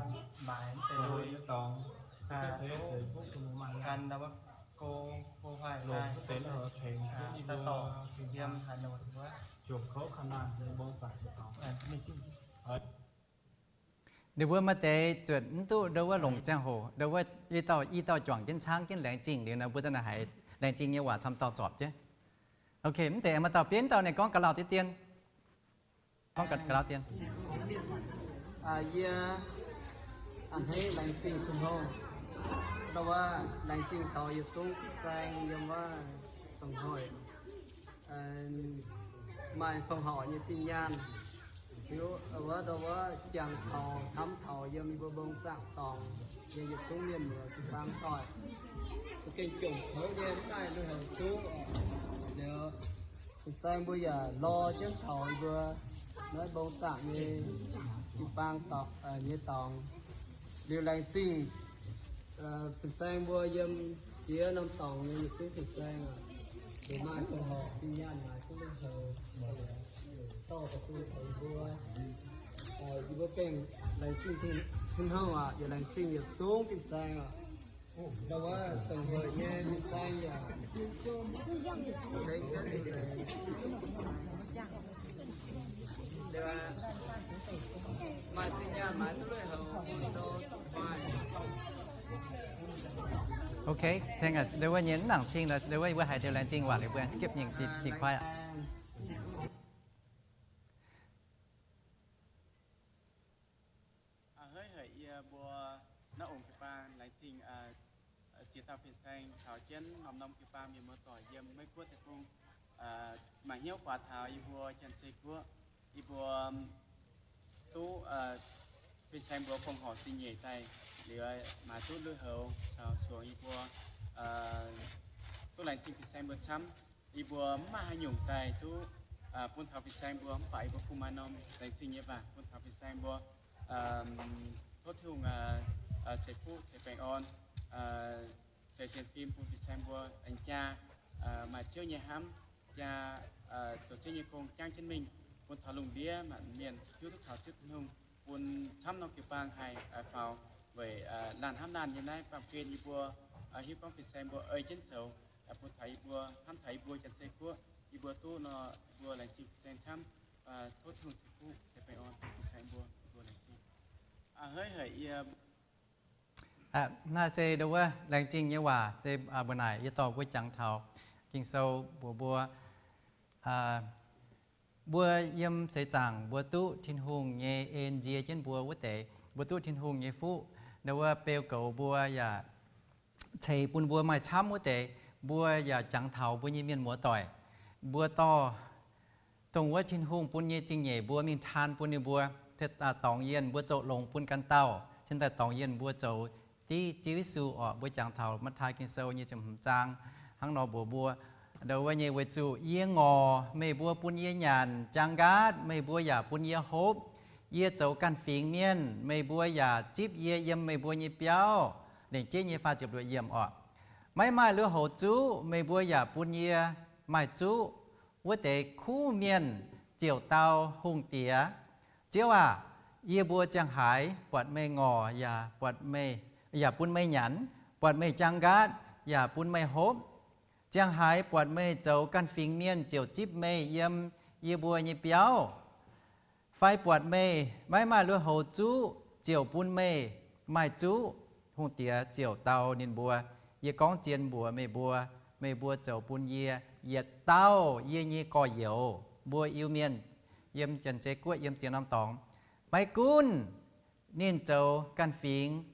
maaiz deix lui nyei dorngx, gan ndau wuov go, go huaai daaih dorh yiem Hà Nội wuov. Ninh mbuo maaih deix zuotc mv duqv ndau wuov longc ziangh hoc, ndau wuov i dauh i dauh juangc jienv caangv jienv laengz zingh liuz nor, mbuo za'naaic haiz laengz zingh nyei waac camv dauh zorpc jienv. Ok, mv deix maaih dauh bieiv dauh ninh gorngv ga'lauh deix dien. Gorngv ga'lauh dien. Yie a'hneiv laengz zingh Tin-Hungh, ndau wuov laengz zingh taux yietc zungv fin-saeng yiem wuov dongh hoic maaih fongc horc nyei zinh nyaanh, hiuv wuov ndau wuov jangx taux hnamv taux yiem yie mbuo mbong zaangc dorngx nyei yietc zungv mienh muoz jiu-baang doic, za'gengh jomc kouv nyei mv daaih lui-houx zuqv. Liuz fin-saeng mbuo yaac lorz jienv taux yie mbuo naaiv mbong zaangc nyei jiu-baang nyei dorngx. Liuz laengz zingh fin-saeng mbuo yiem ziex norm dorngx nyei yietc zungv fin-saeng aac, liuz maaih fongc horc zinh nyaanh naaic duqv lui-houx dorh daaih bun taux yie mbuo. Yie mbuo gengh laengz zingh Tin-Hungh aac, yaac laengz zingh yietc zungv fin-saeng aac. Ndau wuov dongh hoic nyei fin-saeng yaac maaih zinh nyaanh maaiz duqv lui-houx. Ok, ndau wuov nyei mv nangc cing, ndau wuov yie mbuo haiz deix laengz zingh waac liuz mbuo skip nyei dinh kuaaiv aqv. A'hneiv haic yie mbuo naaiv ong jiu-baang laengz zingh ziex dauh fin-saeng caux jienv norm-norm jiu-baang mienh muoz-doic yiem Meiv Guoqv deic-bung, mangc hnyouv guaax taux yie mbuo Janx-Sei Guoqv, yie mbuo duqv fin-saeng mbuo fongc horc zingh nyeic daaih liuz, maaiz duqv lui-houx caux suonx yie mbuo duqv laengz zingh fin-saeng mbuo camv. Yie mbuo mv maaih haaix nyungc daaih duqv bun taux fin-saeng mbuo, mv baac yie mbuo kungx maaih norm laengz zingh nyei waac bun taux fin-saeng mbuo. Tov Tin-Hungh ceix fuqv ceix baengh orn, ceix sienx fim bun fin-saeng mbuo aengx jaa maaih Ziouv nyei hnamv, jaa zoux Ziouv nyei gong jangv jienv mingh bun taux lungh ndiev maanc mienh hiuv duqv taux Ziouv Tin-Hungh, bun camv norm jiu-baang haih faaux weic laanh hnamv laanh nyei naaiv baamh gen yie mbuo hiuv gorngv fin-saeng mbuo ei jienv zoux, bun taux yie mbuo hnamv taux yie mbuo Janx-Sei Guoqv, yie mbuo duqv nor, yie mbuo laengz zingh fin-saeng camv. Tov Tin-Hungh ceix fuqv ceix baengh orn bun fin-saeng mbuo, yie mbuo laengz zingh. A'hneiv haic yie Naaiv se ndau wuov laengz zingh nyei waac se mbuo naaic yie dorh mbuo jangx taux Ging-Sou mbuox mbuo, mbuo yiem seix zaangc mbuo duqv Tin-Hungh nyei en nzie jienv mbuo wuov deix, mbuo duqv Tin-Hungh nyei fuqv, ndau wuov beu goux mbuo yaac ceix bun mbuo maaih camv wuov deix, mbuo yaac jangx taux mbuo nyei mienh muoz-doic. Mbuo dorh dongh wuov Tin-Hungh bun nyei zingh nyeic mbuo mingh taan bun ninh mbuo, dorngx yienh mbuo zoux longx bun ganh dauh, cingx daaih dorngx yienh mbuo zoux div Ziouv Yesu orqc. Mbuo jangx taux Matv^taai Ging-Sou nyei ziepc hmz zaang hnangv nor mbuox mbuo, ndau wuov nyei, weic zuqc yie ngorc meih mbuo bun yie nyanc, jaang nqaatv meih mbuo yaac bun yie hopv, yie zoux ganh fingx mienh meih mbuo yaac zipv yie yiem meih mbuo nyei biauv. Lengc jeiv nyei faah ziepc luoqc yiemc orqc. Maiv maaih lui-houx zuqv meih mbuo yaac bun yie maaih zuqv. Wuov deix kuv mienh ziouc dau hungh diex, Ziouv aah! Yie mbuo ziangh haaix buatc meih ngorc yaac buatc meih, yaac bun meih nyanc, buatc meih jaang nqaatv yaac bun meih hopv? Ziangh haaix buatc meih zoux ganh fingx mienh ziouc zipv meih yiem yie mbuo nyei biauv? Fai buatc meih maiv maaih lui-houx zuqv ziouc bun meih maaih zuqv. Hungh diex ziouc dau ninh mbuo, Yie gorngv zien mbuox meih mbuo, meih mbuo zoux bun yie yietc dauh yie nyei gorx-youz. Mbuo Iu-Mienh yiem Janx-Zei Guoqv yiem ziex norm dorngx, maiv gunv ninh zoux ganh fingx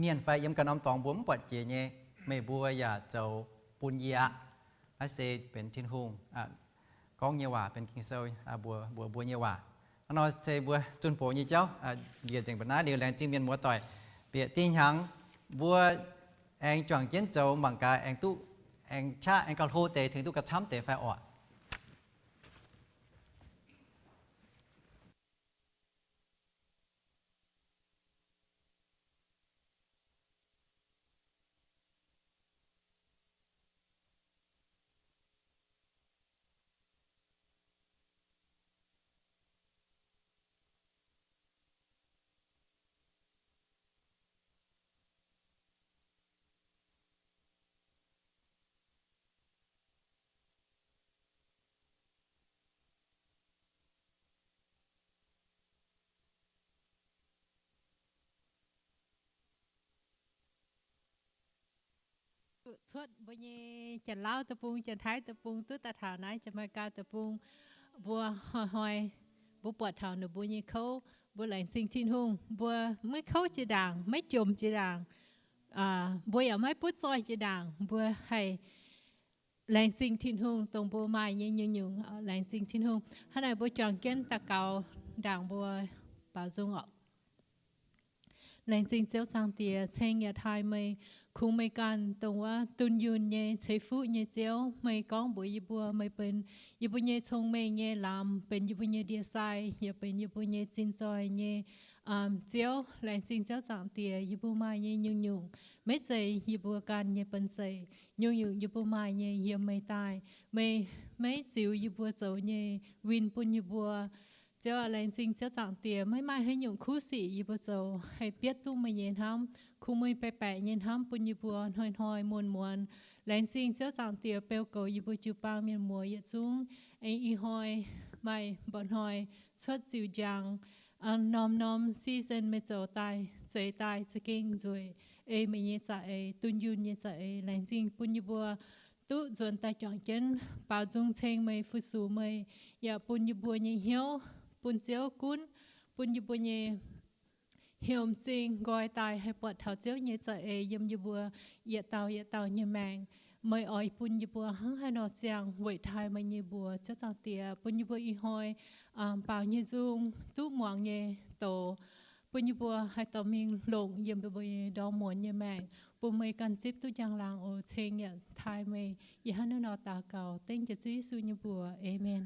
mienh fai yiem ganh norm dorngx mbuo mv buatc jiex nyei, meih mbuo yaac zoux bun yie aqv. Naaiv se benx Tin-Hungh gorngv nyei waac, benx Ging-Sou mbuox mbuo nyei waac. Hnangv nor se mbuo zunh box nyei jauv njiec nzengc mbuo naaiv liuz, laengz zingh mienh muoz-doic. Bieqc dinh hnyangx mbuo aengx juangc jienv zoux mangc gaax aengx duqv, aengx qaqv aengx gauh hlo deix tengx duqv gauh camv deix fai orqc. Cuotv mbuo nyei Janx-Lauv deic-bung, Janx-Taiv deic-bung, duqv daaih taux naaiv Janx-Meigaa deic-bung, mbuo hnoi-hnoi mbuo buatc taux ninh mbuo nyei kouv, mbuo laengz zingh Tin-Hungh. Mbuo maiv kouv jiex ndaangc, maiv jomc jiex ndaangc, mbuo yaac maiv butv zoih jiex ndaangc, mbuo haih laengz zingh Tin-Hungh dongh mbuo maaih nyei nyungc-nyungc. Laengz zingh Tin-Hungh. Hnangv naaic mbuo juangc jienv daux gaux ndaangc mbuo baaux nzung oc. Laengz zingh Ziouv Zaangc Diex, ceng yaac taaih meih, kungx meih ganh dongh wuov dunh yunh nyei, ceix fuqv nyei Ziouv. Meih gorngv mbuox yie mbuo, meih benx yie mbuo nyei cong-mengh nyei lamz, benx yie mbuo nyei ndie-sai, yaac benx yie mbuo nyei zinh zoih nyei Ziouv. Laengz zingh Ziouv Zaangc Diex, yie mbuo maaih nyei nyungc-nyungc maiv zeiz yie mbuo ganh nyei banh zeic. Nyungc-nyungc yie mbuo maaih nyei yiem meih daaih. Meih maiv ziux yie mbuo zoux nyei win bun yie mbuo. Ziouv aac, laengz zingh Ziouv Zaangc Diex, maiv maaih haaix nyungc kuv sic yie mbuo zoux haih bietv duqv meih nyei hnamv. Kungx meih baeqc baeqc nyei hnamv bun yie mbuo hnoi-hnoi muonz-muonz. Laengz zingh Ziouv Zaangc Diex beu goux yie mbuo jiu-baang mienh muoz yietc zungv. Aengx ih hnoi maaih mba'hnoi cuotv ziux njang, norm-norm season meih zoux daaih, zeix daaih za'gengh nzueic. Ei meih nyei za'eix, dunh yunh nyei za'eix, laengz zingh bun yie mbuo duqv nzuonx daaih juangc jienv baaux nzung ceng meih, fu-sux meih, yaac bun yie mbuo nyei hnyouv bun Ziouv gunv, bun yie mbuo nyei hnyouv m'zing nqoi daaih haih buatc taux Ziouv nyei za'eix yiem yie mbuo yietc dauh yietc dauh nyei maengc. Meih oix bun yie mbuo hnangv haaix nor ziangh weic taaih meih nyei mbuox. Ziouv Zaangc Diex, bun yie mbuo ih hnoi baaux nyei nzung duqv muangx nyei doz, bun yie mbuo haih dorh mingh longc yiem yie mbuo nyei ndorm muonz nyei maengc, bun meih ganh zipv duqv njang-laangc oc. Ceng yaac taaih meih. Yie hnangv naaiv nor daux gaux dengv jiex Ziouv Yesu nyei mbuox. Aamen.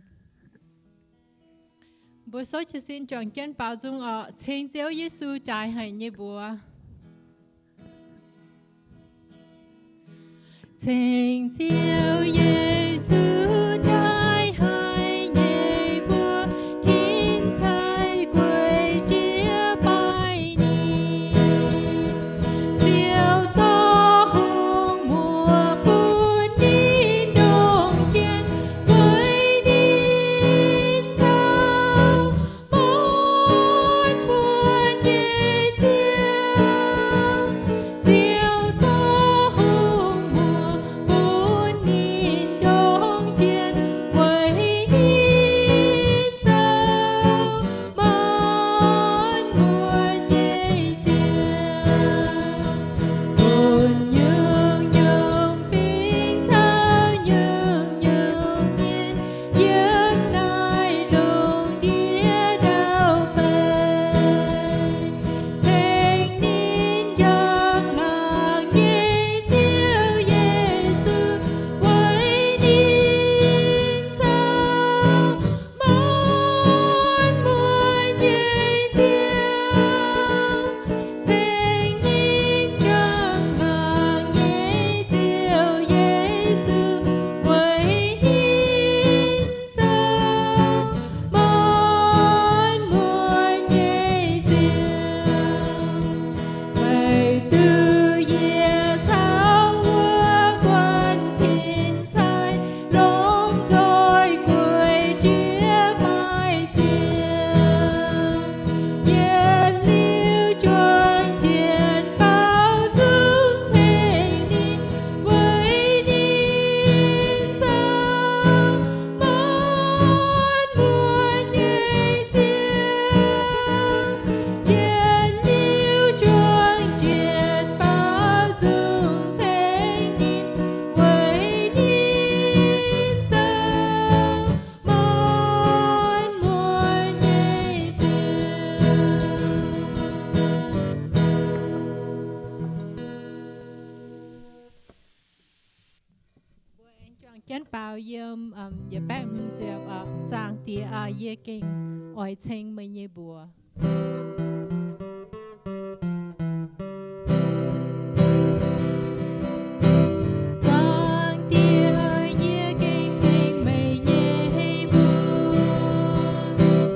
Mbuo souv jiez sin juangc jienv baaux nzung oc. Ceng Ziouv Yesu jaaix haic nyei mbuox. Ceng Ziouv Yesu jaaix haic nyei mbuox, tin-cai gueic jiez baaih ninh. Ziouv zorqv hungh muoc bun ninh ndongc jien weic ninh zoux muonz muonz nyei Ziouv. Ziouv zorqv hungh muoc bun ninh Jienv baaux yiem yietc baeqv hmz ziepc. Zaangc Diex aah, yie gengh oix ceng meih nyei mbuox. Zaangc Diex aah, yie gengh ceng meih nyei mbuox,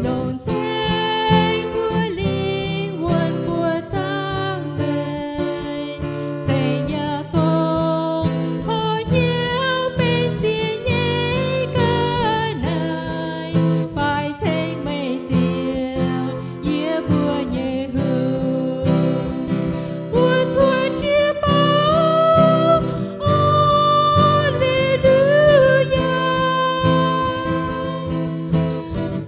longc ceng mbuo lingh wuonh mbuo zaangc meih, ceng yaac fongc horc hnyouv benx ziex nyei ga'naaiv, fai ceng meih Ziouv, yie mbuo nyei hungh. Mbuo cuotv jiex baav, Aa^le^lu^yaa,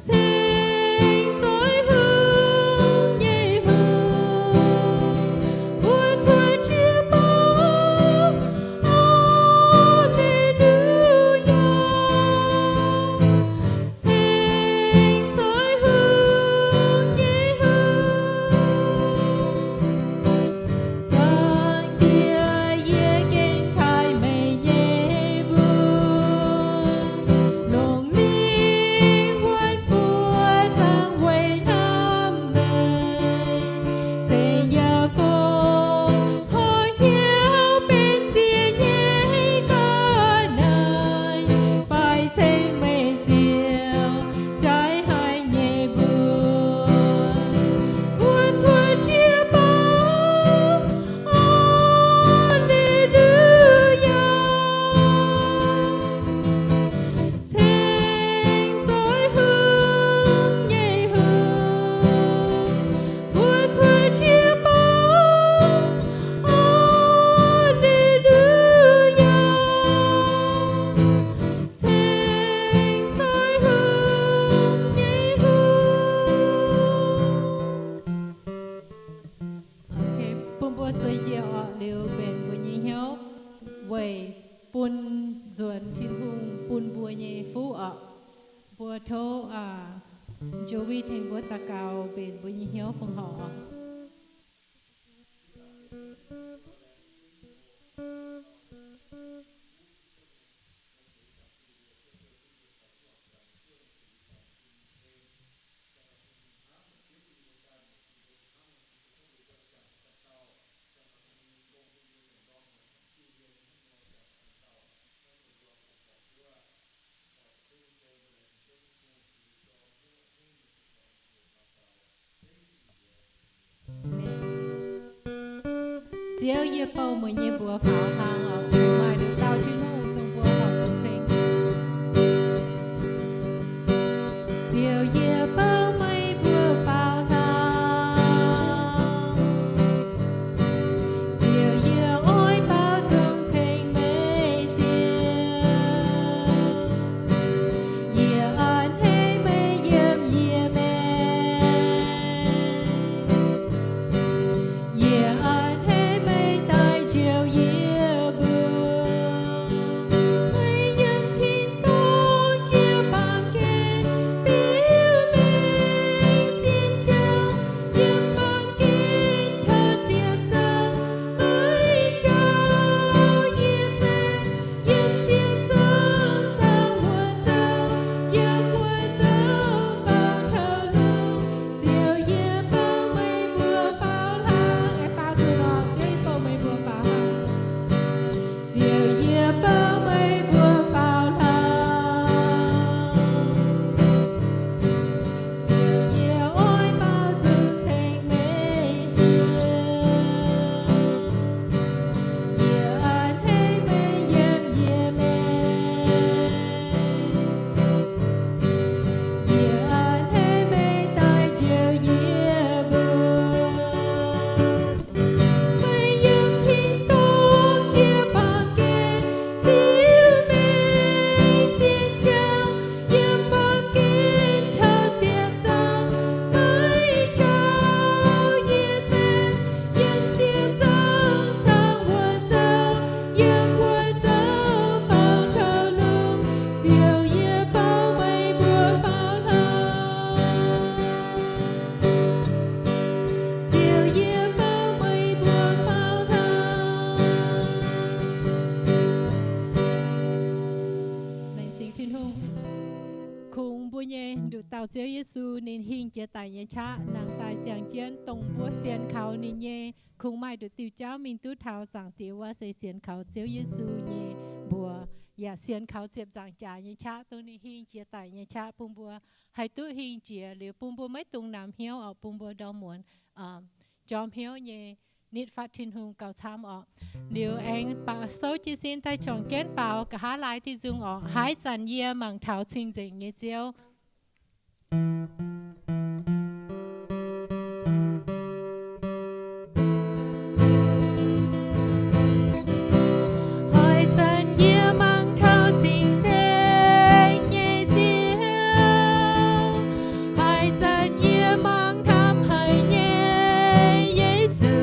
ceng zoih hungh nyei hungh. Mbuo cuotv jiex baav, Aa^le^lu^yaa, ceng zoih hungh nyei hungh. Zaangc Diex, yie gengh taaih meih nyei mbuox, longc lingh wuonh mbuo zaangc weic hnamv meih, ceng yaac fongc horc hnyouv benx ziex nyei ga'naaiv, fai ceng meih Ziouv, jaaix haic nyei mbuox. Mbuo cuotv jiex baav, Aa^le^lu^yaa, ceng zoih hungh nyei hungh. Mbuo cuotv jiex baav, Aa^le^lu^yaa, ceng zoih hungh nyei hungh. Bun mbuo zueiz njiec orqc, liuz mbenc mbuo nyei hnyouv weic bun nzuonx Tin-Hungh bun mbuo nyei fuqv orqc. Mbuo tov Joey tengx mbuo daux gaux mbenc mbuo nyei hnyouv fongc horc orqc. Ziouv, yie bouh meih nyei mbuox faaux hlang oc. Maaih nduqc dauh Tin-Hungh dongh mbuo horpc zuqc ceng. Ziouv, yie bouh meih mbuox faaux hlang. Ziouv, yie oix baaux nzung ceng meih Ziouv. Yie a'hneiv meih yiem yie maengc. Yie a'hneiv meih daaih njoux yie mbuo. Dauh Ziouv Yesu ninh hingh jiex daic nyei qaqv nangh daaih ziangh jienv dongh mbuo sienx kaux ninh nyei kungx maaih nduqc diuh jauv mingh duqv taux Zaangc Diex wuov se sienx kaux Ziouv Yesu nyei mbuox, yaac sienx kaux ziepc nzaangc jaax nyei qaqv, dongh ninh hingh jiex daic nyei qaqv bun mbuo haih duqv hingh jiex liuz bun mbuo maiv dungx namx hnyouv orqc, bun mbuo ndorm muonz jorm hnyouv nyei nitv fatv Tin-Hungh gauh camv orqc. Liuz aengx baaux souv jiez sin daaih juangc jienv baaux nqa'haav laaix diuh nzung orqc. Haaix zanc yie mangc taux cing-nzengc nyei Ziouv. Haaix zanc yie mangc taux cing-nzengc nyei Ziouv, haaix zanc yie mangc hnamv haic nyei Yesu,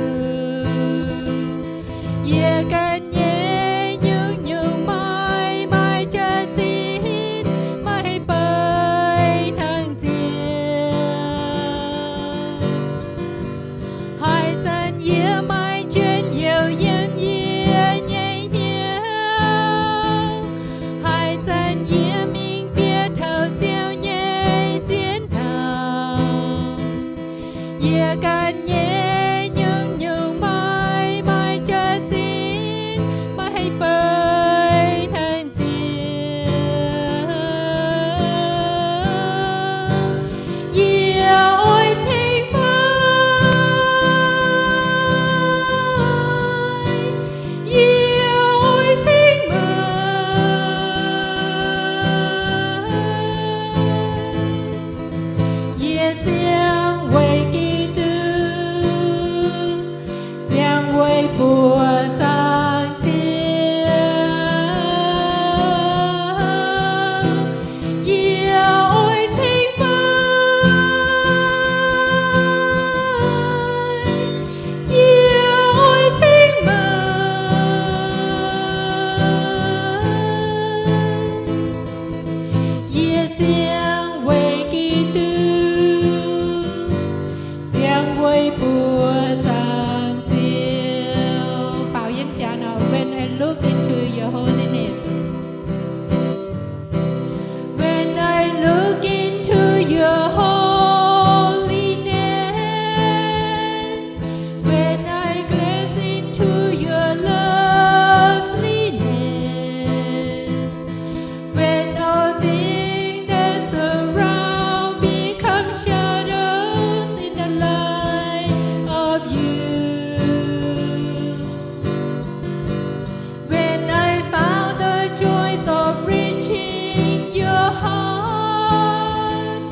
yie ganh nyei nyungc-nyungc maaih, maaih jaax-zinh, maaih beiv hnangv Ziouv. Haaix zanc yie maaih njien-youh yiem yie nyei hnyouv, haaix zanc yie mingh bieqc taux Ziouv nyei ziex hnangv, yie ganh nyei nyungc-nyungc maaih, maaih jaax-zinh, maaih beiv hnangv Ziouv. Yie oix ceng meih, yie oix ceng meih. Yie ziangh weic Giduc, ziangh weic buoqc zaangc Ziouv. Yie oix ceng meih, yie oix ceng meih. Yie ziangh weic Giduc, ziangh weic buoqc zaangc Ziouv. Baaux yiem jaax nor, when I look into your holiness. When I look into your holiness, when I gaze into your loveliness, when all things that surround become shadows in the light of you. When I found the joys of reaching your heart,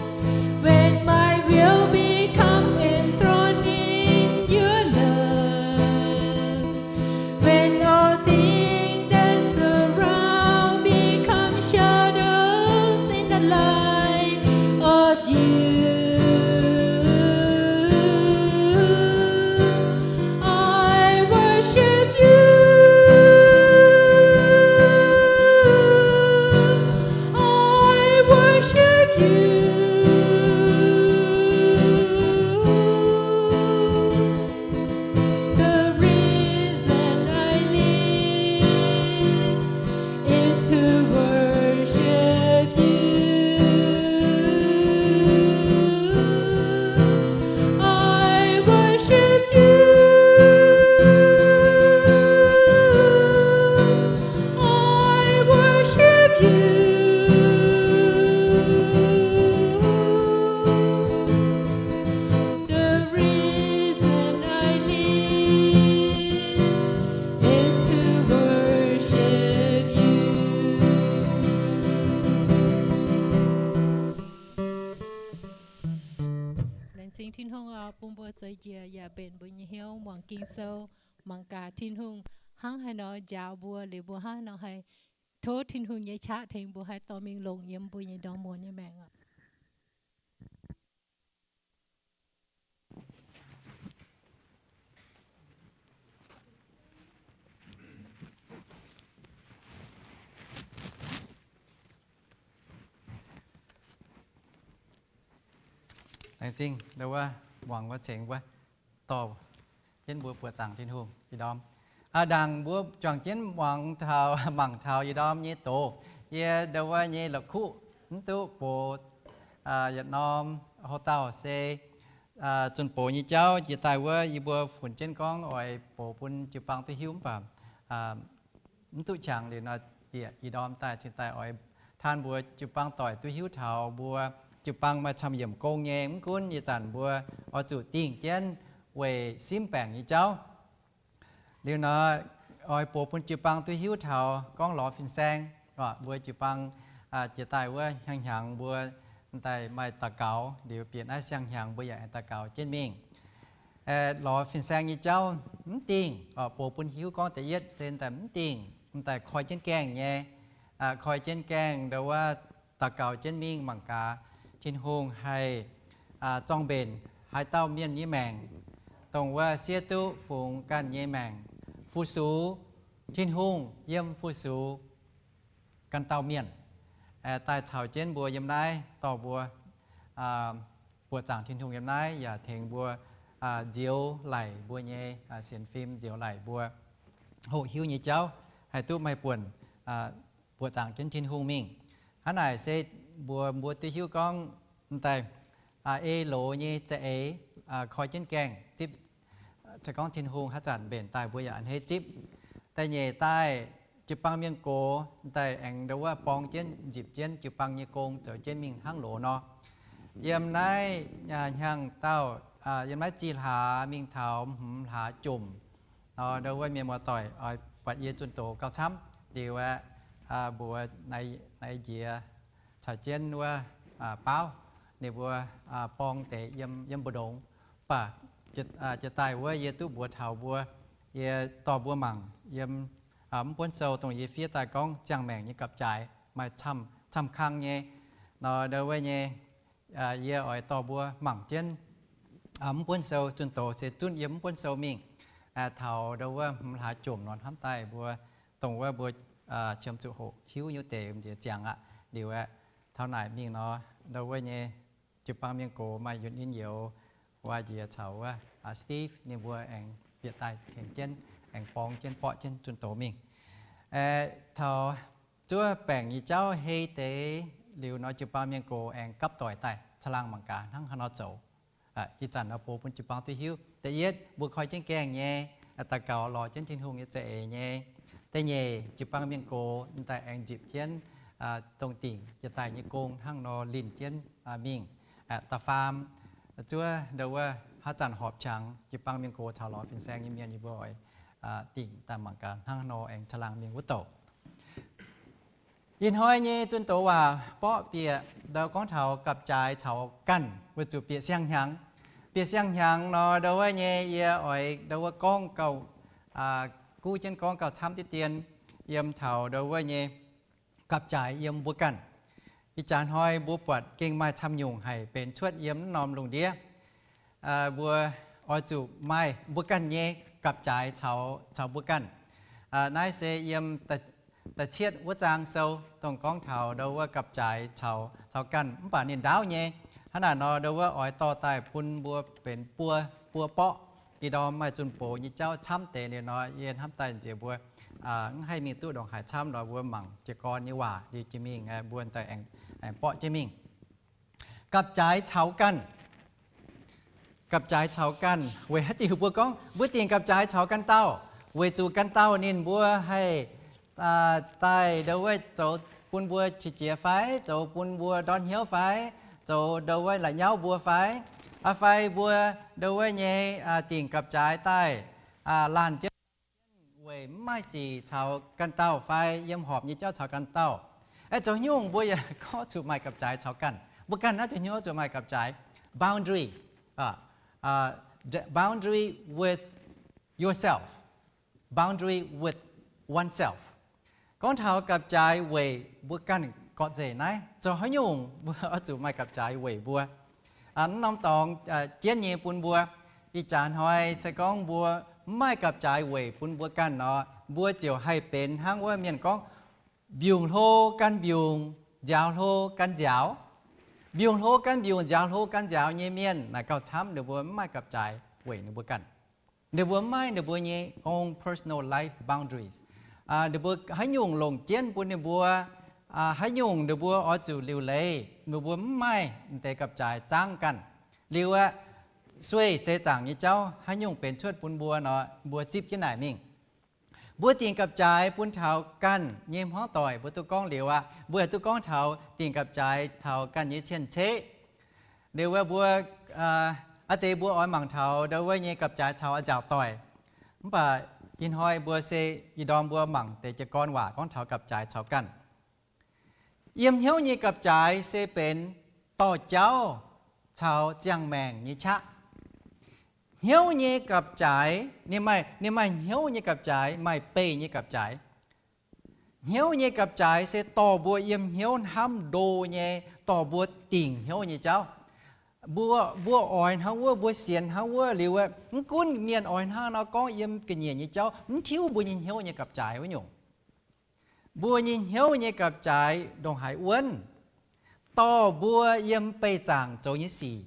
when my will become enthroned in your love, when all things that surround become shadows in the light of you, I worship you. I worship you. The reason I live is to worship you. I worship you. I worship you. The reason I live is to worship you. Laengz zingh Tin-Hungh oc, bun mbuo zoux njiec yaac mbenc mbuo nyei hnyouv muangx Ging-Sou, mangc gaax Tin-Hungh hnangv haaix nor njaaux mbuo, liuz mbuo hnangv haaix nor haih tov Tin-Hungh nyei qaqv tengx mbuo haih dorh mingh longc yiem mbuo nyei ndorm muonz nyei maengc oc. Laengz zingh ndau wuov muangx wuov cengx wuov, dorh jienv mbuo buoqc zaangc Tin-Hungh ih ndorm. Aa, ndaangc mbuo juangc jienv muangx taux, mangc taux ih ndorm nyei doz, yie ndau wuov nyei la'kuqv mv duqv bux yietc norm hoc-dauh se zunh doz nyei jauv jiex daaih wuov, yie mbuo funx jienv gorngv oix box bun jiu-baang duqv hiuv mv baac mv duqv qangx liuz nor, bieqc ih ndorm daaih cingx daaih oix taan mbuo jiu-baang doic duqv hiuv taux mbuo jiu-baang maaih camv yiemc gong nyei. Mv gunv ih zanc mbuo oix zuqc dingh jienv weic simv baengc nyei jauv. Liuz nor, oix box bun jiu-baang duqv hiuv taux gorngv lorz fin-saeng, mbuo jiu-baang jiex daaih wuov hnyangx-hnyangx mbuo m'daaih maaih daux gaux, liuz bieqc naaiv siang-hnyangx mbuo yaac aengx daux gaux jienv mingh. Lorz fin-saeng nyei jauv mv dingh, box bun hiuv gorngv da'yietv se m'daaih mv dingh, m'daaih koi jienv gaengh nyei, koi jienv gaengh ndo wuov daux gaux jienv mingh mangc gaax Tin-Hungh haih zorng-mbenc haaix dauh mienh nyei maengc, dongh wuov siev duqv fungx ganh nyei maengc, fu-sux Tin-Hungh yiem fu-sux ganh dauh mienh. Daaih caux jienv mbuo yiem naaiv dorh mbuo buoqc zaangc Tin-Hungh yiem naaiv yaac tengx mbuo nzioux laic mbuo nyei sienx fim, nzioux laic mbuo hoqc hiuv nyei jauv, haih duqv maaih buonc buoqc zaangc jienv Tin-Hungh mingh. Hnangv naaic se mbuox mbuo duqv hiuv gorngv m'daaih ei loz nyei za'eix koi jienv gaengh zipv, se gorngv Tin-Hungh haaix zanc mbenc daaih mbuo yaac a'hneiv zipv. Da'nyeic daaih jiu-baang mienh gox m'daaih aengx ndo wuov borng jienv nzipc jienv jiu-baang nyei gong zoux jienv mingh hnangv loz nor. Yiem naaiv hnyangx dauh, yiem naaiv zih hlaax mingh taux hmz hlaax jomc nor, ndo wuov mienh muoz-doic oix buatc yie zunh doz gauh camv liuz aeqv, mbuox naaiv njiec caux jienv wuov baauv ninh mbuo borng deix yiem mbu'ndongx. Mv baac jiex daaih wuov yie duqv mbuox taux mbuo, yie dorh mbuo mangc yiem mv buonv sou dongh yie fiev daaih gorngv ziangh maengc nyei gapv-jaaix maaih camv kang nyei nor, ndo wuov nyei yie oix dorh mbuo mangc jienv mv buonv sou. Zunh doz se zunv yiem mv buonv sou mingh taux ndo wuov hmz hlaax jomc nor hnamv daaih mbuo, dongh wuov mbuo qiemx zuqc hoqc hiuv nyei wuov deix m'nziex ziangx aqv. Liuz aeqv, taux naaic mingh nor, ndo wuov nyei jiu-baang mienh gox maaih Yunh Ninh Youz, Waac Njiec caux wuov Steve ninh mbuo aengx bieqc daaih tengx jienv, aengx borng jienv borqv jienv zunh doz mingh. Taux zuov baengc nyei jauv hei deix liuz nor, jiu-baang mienh gox aengx gapv doic daaih caangh laangh mangc gaax hnangv haaix nor zoux. Ih zanc nor box bun jiu-baang duqv hiuv. Da'yietv mbuo koi jienv gaengh nyei, daux gaux lorz jienv Tin-Hungh nyei za'eix nyei. Da'nyeic jiu-baang mienh gox m'daaih aengx nzipc jienv dongh dingc jiex daaih nyei gong hnangv nor linh jienv mingh. Da'faam zuov ndo wuov haaix zanc horpc qangx, jiu-baang mienh gox caux lorz fin-saeng nyei mienh yie mbuo oix dingc daaih mangc gaax hnangv nor aengx caangh laangh mingh wuov douc. Ih hnoi nyei zunh doz waac borqv bieqc ndo gorngv taux gapv-jaaix caux ganh weic zuqc bieqc siang-hnyangx. Bieqc siang-hnyangx nor, ndo wuov nyei yie oix ndo wuov gorngv gauh, guv jienv gorngv gauh camv diqv dien yiem taux ndo wuov nyei gapv-jaaix yiem mbuo ganh. Ih jaax hnoi mbuo buatc gengh maaih camv nyungc haic benx cuotv yiem naaiv norm lungh ndiev. Mbuo oix zuqc maaih mbuo ganh nyei gapv-jaaix caux mbuo ganh. Naaiv se yiem da'cietv wuov zaang sou dongh gorngv taux ndo wuov gapv-jaaix caux ganh, mv baac ninh ndaauv nyei. Hnangv naaic nor, ndo wuov oix dorh daaih bun mbuo benx buo, buo borqv. Ih ndorm maaih zunh doz nyei jauv camv deix liuz nor, yie hnamv daaih nziex mbuo mv haih mingh duqv ndongc haaix camv nor, mbuo mangc jiez gorn nyei waac liuz jiex mingh, mbuo daaih aengx borqv jienv mingh. Gapv-jaaix caux ganh. Gapv-jaaix caux ganh weic haaix diuc mbuo gorngv mbuo dingc gapv-jaaix caux ganh dauh? Weic zuqc ganh dauh ninh mbuo haih daaih ndo wuov zoux bun mbuo qiex jiez fai, zoux bun mbuo ndortv hnyouv fai, zoux ndo wuov la'nyauv mbuo fai, fai mbuo ndo wuov nyei dingc gapv-jaaix daaih laanh jienv weic mv maaih sic caux ganh dauh fai yiem horpc nyei jauv caux ganh dauh. Aeqv, zoux nyungc mbuo yaac gorngv zuqc maaih gapv-jaaix caux ganh. Mbuo ganh naaiv zoux nyungc zuqc maaih gapv-jaaix, boundary, boundary with yourself, boundary with oneself. Gorngv taux gapv-jaaix weic mbuo ganh gorqv-nzengc naaiv, zoux haaix nyungc mbuo oix zuqc maaih gapv-jaaix weic mbuo. Naaiv norm dorngx jienv nyei bun mbuo. Ih jaax hnoi se gorngv mbuo mv maaih gapv-jaaix weic bun mbuo ganh nor, mbuo ziouc haih benx hnangv wuov mienh gorngv, mbiungc hlo gan mbiungc, nziaaux hlo gan nziaaux. Mbiungc hlo gan mbiungc, nziaaux hlo gan nziaaux nyei mienh naaic gauh camv, ninh mbuo mv maaih gapv-jaaix weic ninh mbuo ganh. Ninh mbuo mv maaih ninh mbuo nyei own personal life boundaries. Ninh mbuo haaix nyungc longc jienv bun ninh mbuo haaix nyungc ninh mbuo oix zuqc liuc leiz, ninh mbuo mv maaih deix gapv-jaaix zaangv ganh. Liuz aeqv, sueih seix zaangc nyei jauv haaix nyungc benx cuotv bun mbuo nor, mbuo zipv jienv naaic mingh. Mbuo dingc gapv-jaaix bun taux ganh nyei hmuangv doic, mbuo duqv gorngv liuz aqv. Mbuo yaac duqv gorngv taux dingc gapv-jaaix taux ganh nyei cien-ceqv. Liuz wuov mbuo, aa, deix mbuo oix mangc taux ndau wuov nyei gapv-jaaix caux a'nziaauc doic. Mv baac ih hnoi mbuo se ih ndorm mbuo mangc deix jiez gorn waac gorngv taux gapv-jaaix caux ganh. Yiem hnyouv nyei gapv-jaaix se benx dorh jauv caux ziangh maengc nyei qaqv. Hnyouv nyei gapv-jaaix, ninh maaih, ninh maaih hnyouv nyei gapv-jaaix, maaih beih nyei gapv-jaaix. Hnyouv nyei gapv-jaaix se dorh mbuo yiem hnyouv hnamv ndo nyei, dorh mbuo dingc hnyouv nyei jauv. Mbuo, mbuo oix hnangv wuov, mbuo sienx hnangv wuov liuz, mv gunv mienh oix hnangv nor gorngv yiem ga'nyiec nyei jauv, mv tiuv mbuo nyei hnyouv nyei gapv-jaaix wuov nyungc. Mbuo nyei hnyouv nyei gapv-jaaix ndongc haaix wuonv, dorh mbuo yiem beih zaangc zoux nyei sic.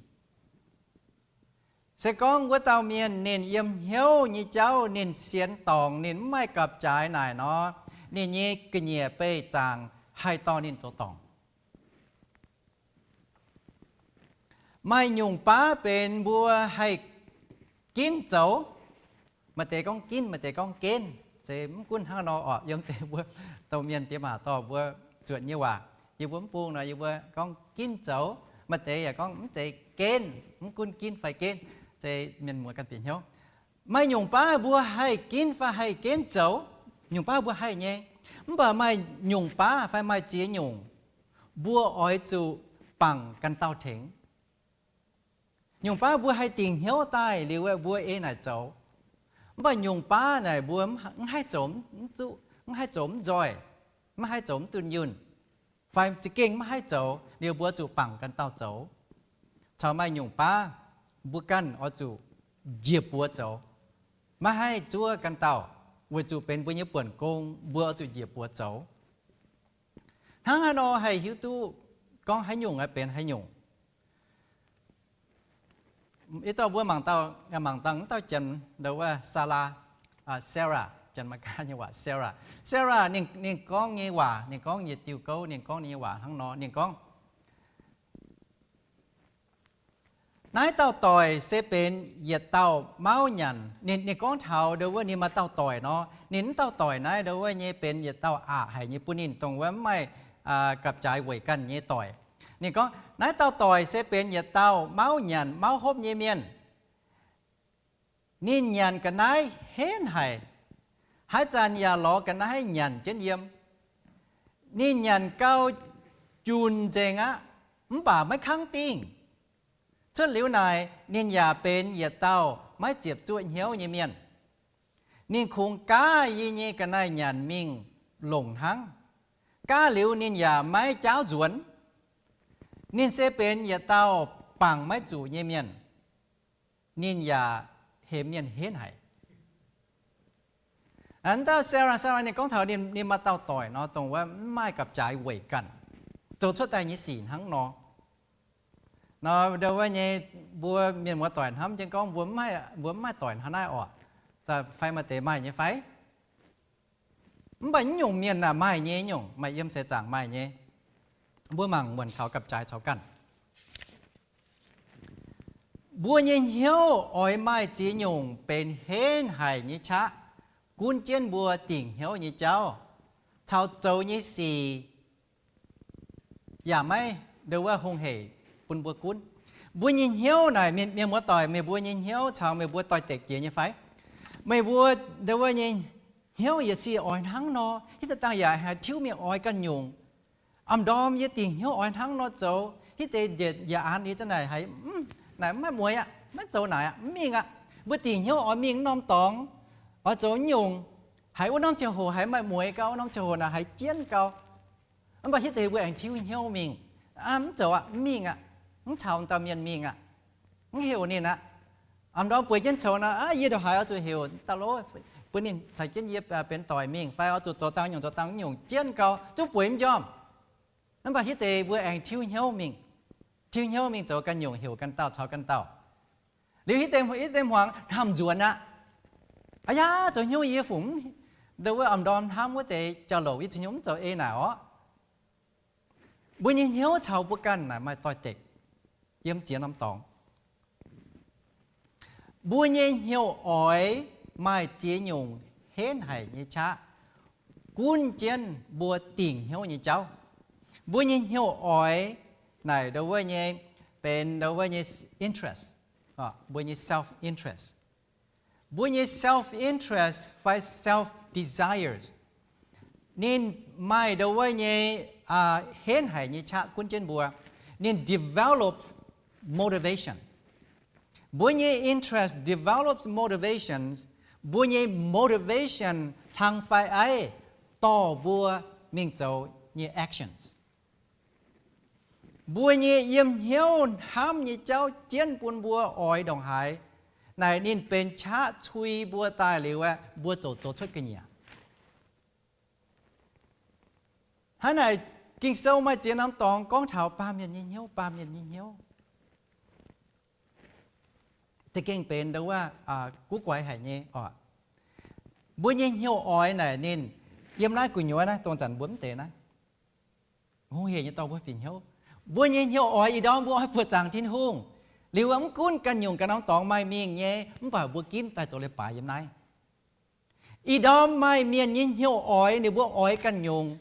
Se gorngv wuov dauh mienh ninh yiem hnyouv nyei jauv ninh sienx dorngc, ninh mv maaih gapv-jaaix naaic nor, ninh nyei ga'nyiec beih zaangc haih dorh ninh zoux dorngc. Maaih nyungc baav benx mbuo haih ginv zoux. Maaih deix gorngv ginv, maaih deix gorngv genv. Se mv gunv hnangv nor orqc, yiem deix mbuo domh mienh diex maac dorh mbuo zuotc nyei waac, yie mbuo mv bung nor yie mbuo gorngv ginv zoux. Maaih deix yaac gorngv mv zeiz genv, mv gunv ginv fai genv, se mienh muoz ganh bieqc hnyouv. Maaih nyungc baav mbuo haih ginv fai haih genv zoux, nyungc baav mbuo haih nyei. Mv baac maaih nyungc baav fai maaih ziex nyungc, mbuo oix zuqc bangc ganh dauh tengx. Nyungc baav mbuo haih dingc hnyouv daaih liuz mbuo ei naaic zoux. Mv baac nyungc baav naaic mbuo mv haih zoux mv zuqv, mv haih zoux mv nzoih, mv haih zoux mv dunh yunh, fai za'gengh mv haih zoux liuz mbuo zuqc bangc ganh dauh zoux. Caux maaih nyungc baav mbuo ganh oix zuqc njiec buoz zoux, maiv haih zuov ganh dauh, weic zuqc benx mbuo nyei buonc gong, mbuo oix zuqc njiec buoz zoux. Hnangv haaix nor haih hiuv duqv gorngv haaix nyungc aeqv benx haaix nyungc? Ih dauh mbuo mangc dauh, mangc dangh wuov dauh janx, ndau wuov Saalaa, Sarah, janx Meigaa nyei waac Sarah. Sarah ninh, ninh gorngv nyei waac, ninh gorngv nyei diuh gouv, ninh gorngv ninh nyei waac hnangv nor, ninh gorngv, naaiv dauh doic se benx yietc dauh mauv nyanc. Ninh, ninh gorngv taux ndau wuov ninh maaih dauh doic nor, ninh wuov dauh doic naaiv ndau wuov nyei benx yietc dauh aqc haic nyei bun ninh, dongh wuov mv maaih gapv-jaaix weic ganh nyei doic. Ninh gorngv naaiv dauh doic se benx yietc dauh mauv nyanc mauv hopv nyei mienh. Ninh nyanc ga'naaiv henv haic, haaix zanc yaac lorz ga'naaiv nyanc jienv yiem. Ninh nyanc gau junc nzengc aqv, mv baac maiv kangv dingh. Cuotv liuz naaic ninh yaac benx yietc dauh maiv ziepc zuoqv hnyouv nyei mienh. Ninh kungx gaav yie nyei ga'naaiv nyanc mingh longc hnangv. Gaav liuz ninh yaac maiv jaauv nzuonx. Ninh se benx yietc dauh bangc maiv zuqc nyei mienh. Ninh yaac hemx mienh henv haic. Aa, dauh Sarah, Sarah ninh gorngv taux ninh, ninh maaih dauh doic nor, dongh wuov mv maaih gapv-jaaix weic ganh zoux cuotv daaih nyei sic hnangv nor. Nor ndau wuov nyei mbuo mienh muoz doic hnamv jienv gorngv mbuo mv maaih, mbuo mv maaih doic hnangv naaiv orqc? Fai maaih deix maaih nyei fai? Mv baac nyungc mienh aah, maaih nyei nyungc, maaih yiem seix zaangc maaih nyei. Mbuo mangc muonc taux gapv-jaaix caux ganh. Mbuo nyei hnyouv oix maaih ziex nyungc benx henv haic nyei qaqv, gunv jienv mbuo dingc hnyouv nyei jauv caux zoux nyei sic yaac maiv ndau wuov hungh heic bun mbuo gunv. Mbuo nyei hnyouv naaic, mienh, mienh muoz doic, meih mbuo nyei hnyouv caux meih mbuo doix-dekc jiex nyei fai? Meih mbuo ndau wuov nyei hnyouv yietc sic oix hnangv nor, hitv daaih dangh yaac haih tiuv mingh oix ganh nyungc. A'ndorm yie dingc hnyouv oix hnangv nor zoux, hitv deix njiec, njiec aanx yie za'naaic haiz, naaic maiv mueiz aqv, maiv zoux naaic aqv, mv mingh aqv. Mbuo dingc hnyouv oix mingh wuov norm dorngx, oix zoux nyungc, haiz wuov norm ziangh hoc haiz maaih mueiz gau, wuov norm ziangh hoc naaic haiz jienv gau. Mv baac hitv deix mbuo aengx tiuv hnyouv mingh, mv zoux aqv, mv mingh aqv, mv caux dauh mienh mingh aqv, mv heuc ninh aqv. A'ndorm bueix jienv coux nor, yie ndongc haaix oix zuqc heuc dauh lov bun ninh caux jienv yie benx doic mingh fai oix zuqc zoux dangh nyungc zoux dangh nyungc jienv gau, zungv bueix mv njormh. Mv baac hitv deix mbuo aengx tiuv hnyouv mingh, tiuv hnyouv mingh zoux ganh nyungc, heuc ganh dauh caux ganh dauh. Liuz hitv deix, hitv deix hmuangx hnamv nzuonx aqv. Aa yaa, zoux hnyouv yie fungc ndau wuov a'ndorm hnamv wuov deix jauv-louc, yie zoux hnyouv mv zoux ei naaic orqc. Mbuo nyei hnyouv caux mbuo ganh naaic maaih doix-dekc yiem ziex norm dorngx. Mbuo nyei hnyouv oix maaih ziex nyungc henv haic nyei qaqv gunv jienv mbuo dingc hnyouv nyei jauv. Mbuo nyei hnyouv oix naaic ndo wuov nyei, benx ndo wuov nyei interest, mbuo nyei self-interest. Mbuo nyei self-interest fai self-desires, ninh maaih ndo wuov nyei henv haic nyei qaqv gunv jienv mbuo. Ninh develops motivation. Mbuo nyei interest develops motivations. Mbuo nyei motivation hlang fai aiv dorh mbuo mingh zoux nyei actions. Mbuo nyei yiem hnyouv hnamv nyei jauv jienv bun mbuo oix ndongc haaix, naaic ninh benx qaqv cui mbuo daaih liuz aeqv, mbuo ziouc zoux cuotv ga'nyiec. Hnangv naaic, Ging-Sou maaih ziex norm dorngx gorngv taux baamh mienh nyei hnyouv, baamh mienh nyei hnyouv za'gengh benx ndo wuov guv guaix haic nyei oc. Mbuo nyei hnyouv oix naaic ninh yiem naaiv gu'nyuoz naaiv, dongh zanc mbuo mv deix naaiv, hungh hec nyei dorh mbuo bieqc hnyouv. Mbuo nyei hnyouv oix ih ndorm mbuo oix buoqc zaangc Tin-Hungh. Liuz mv gunv ganh nyungc ganh norm dorngx maaih mingh nyei, mv baac mbuo ginv daaih zoux leiz-baaix yiem naaiv. Ih ndorm maaih mienh nyei hnyouv oix, ninh mbuo oix ganh nyungc.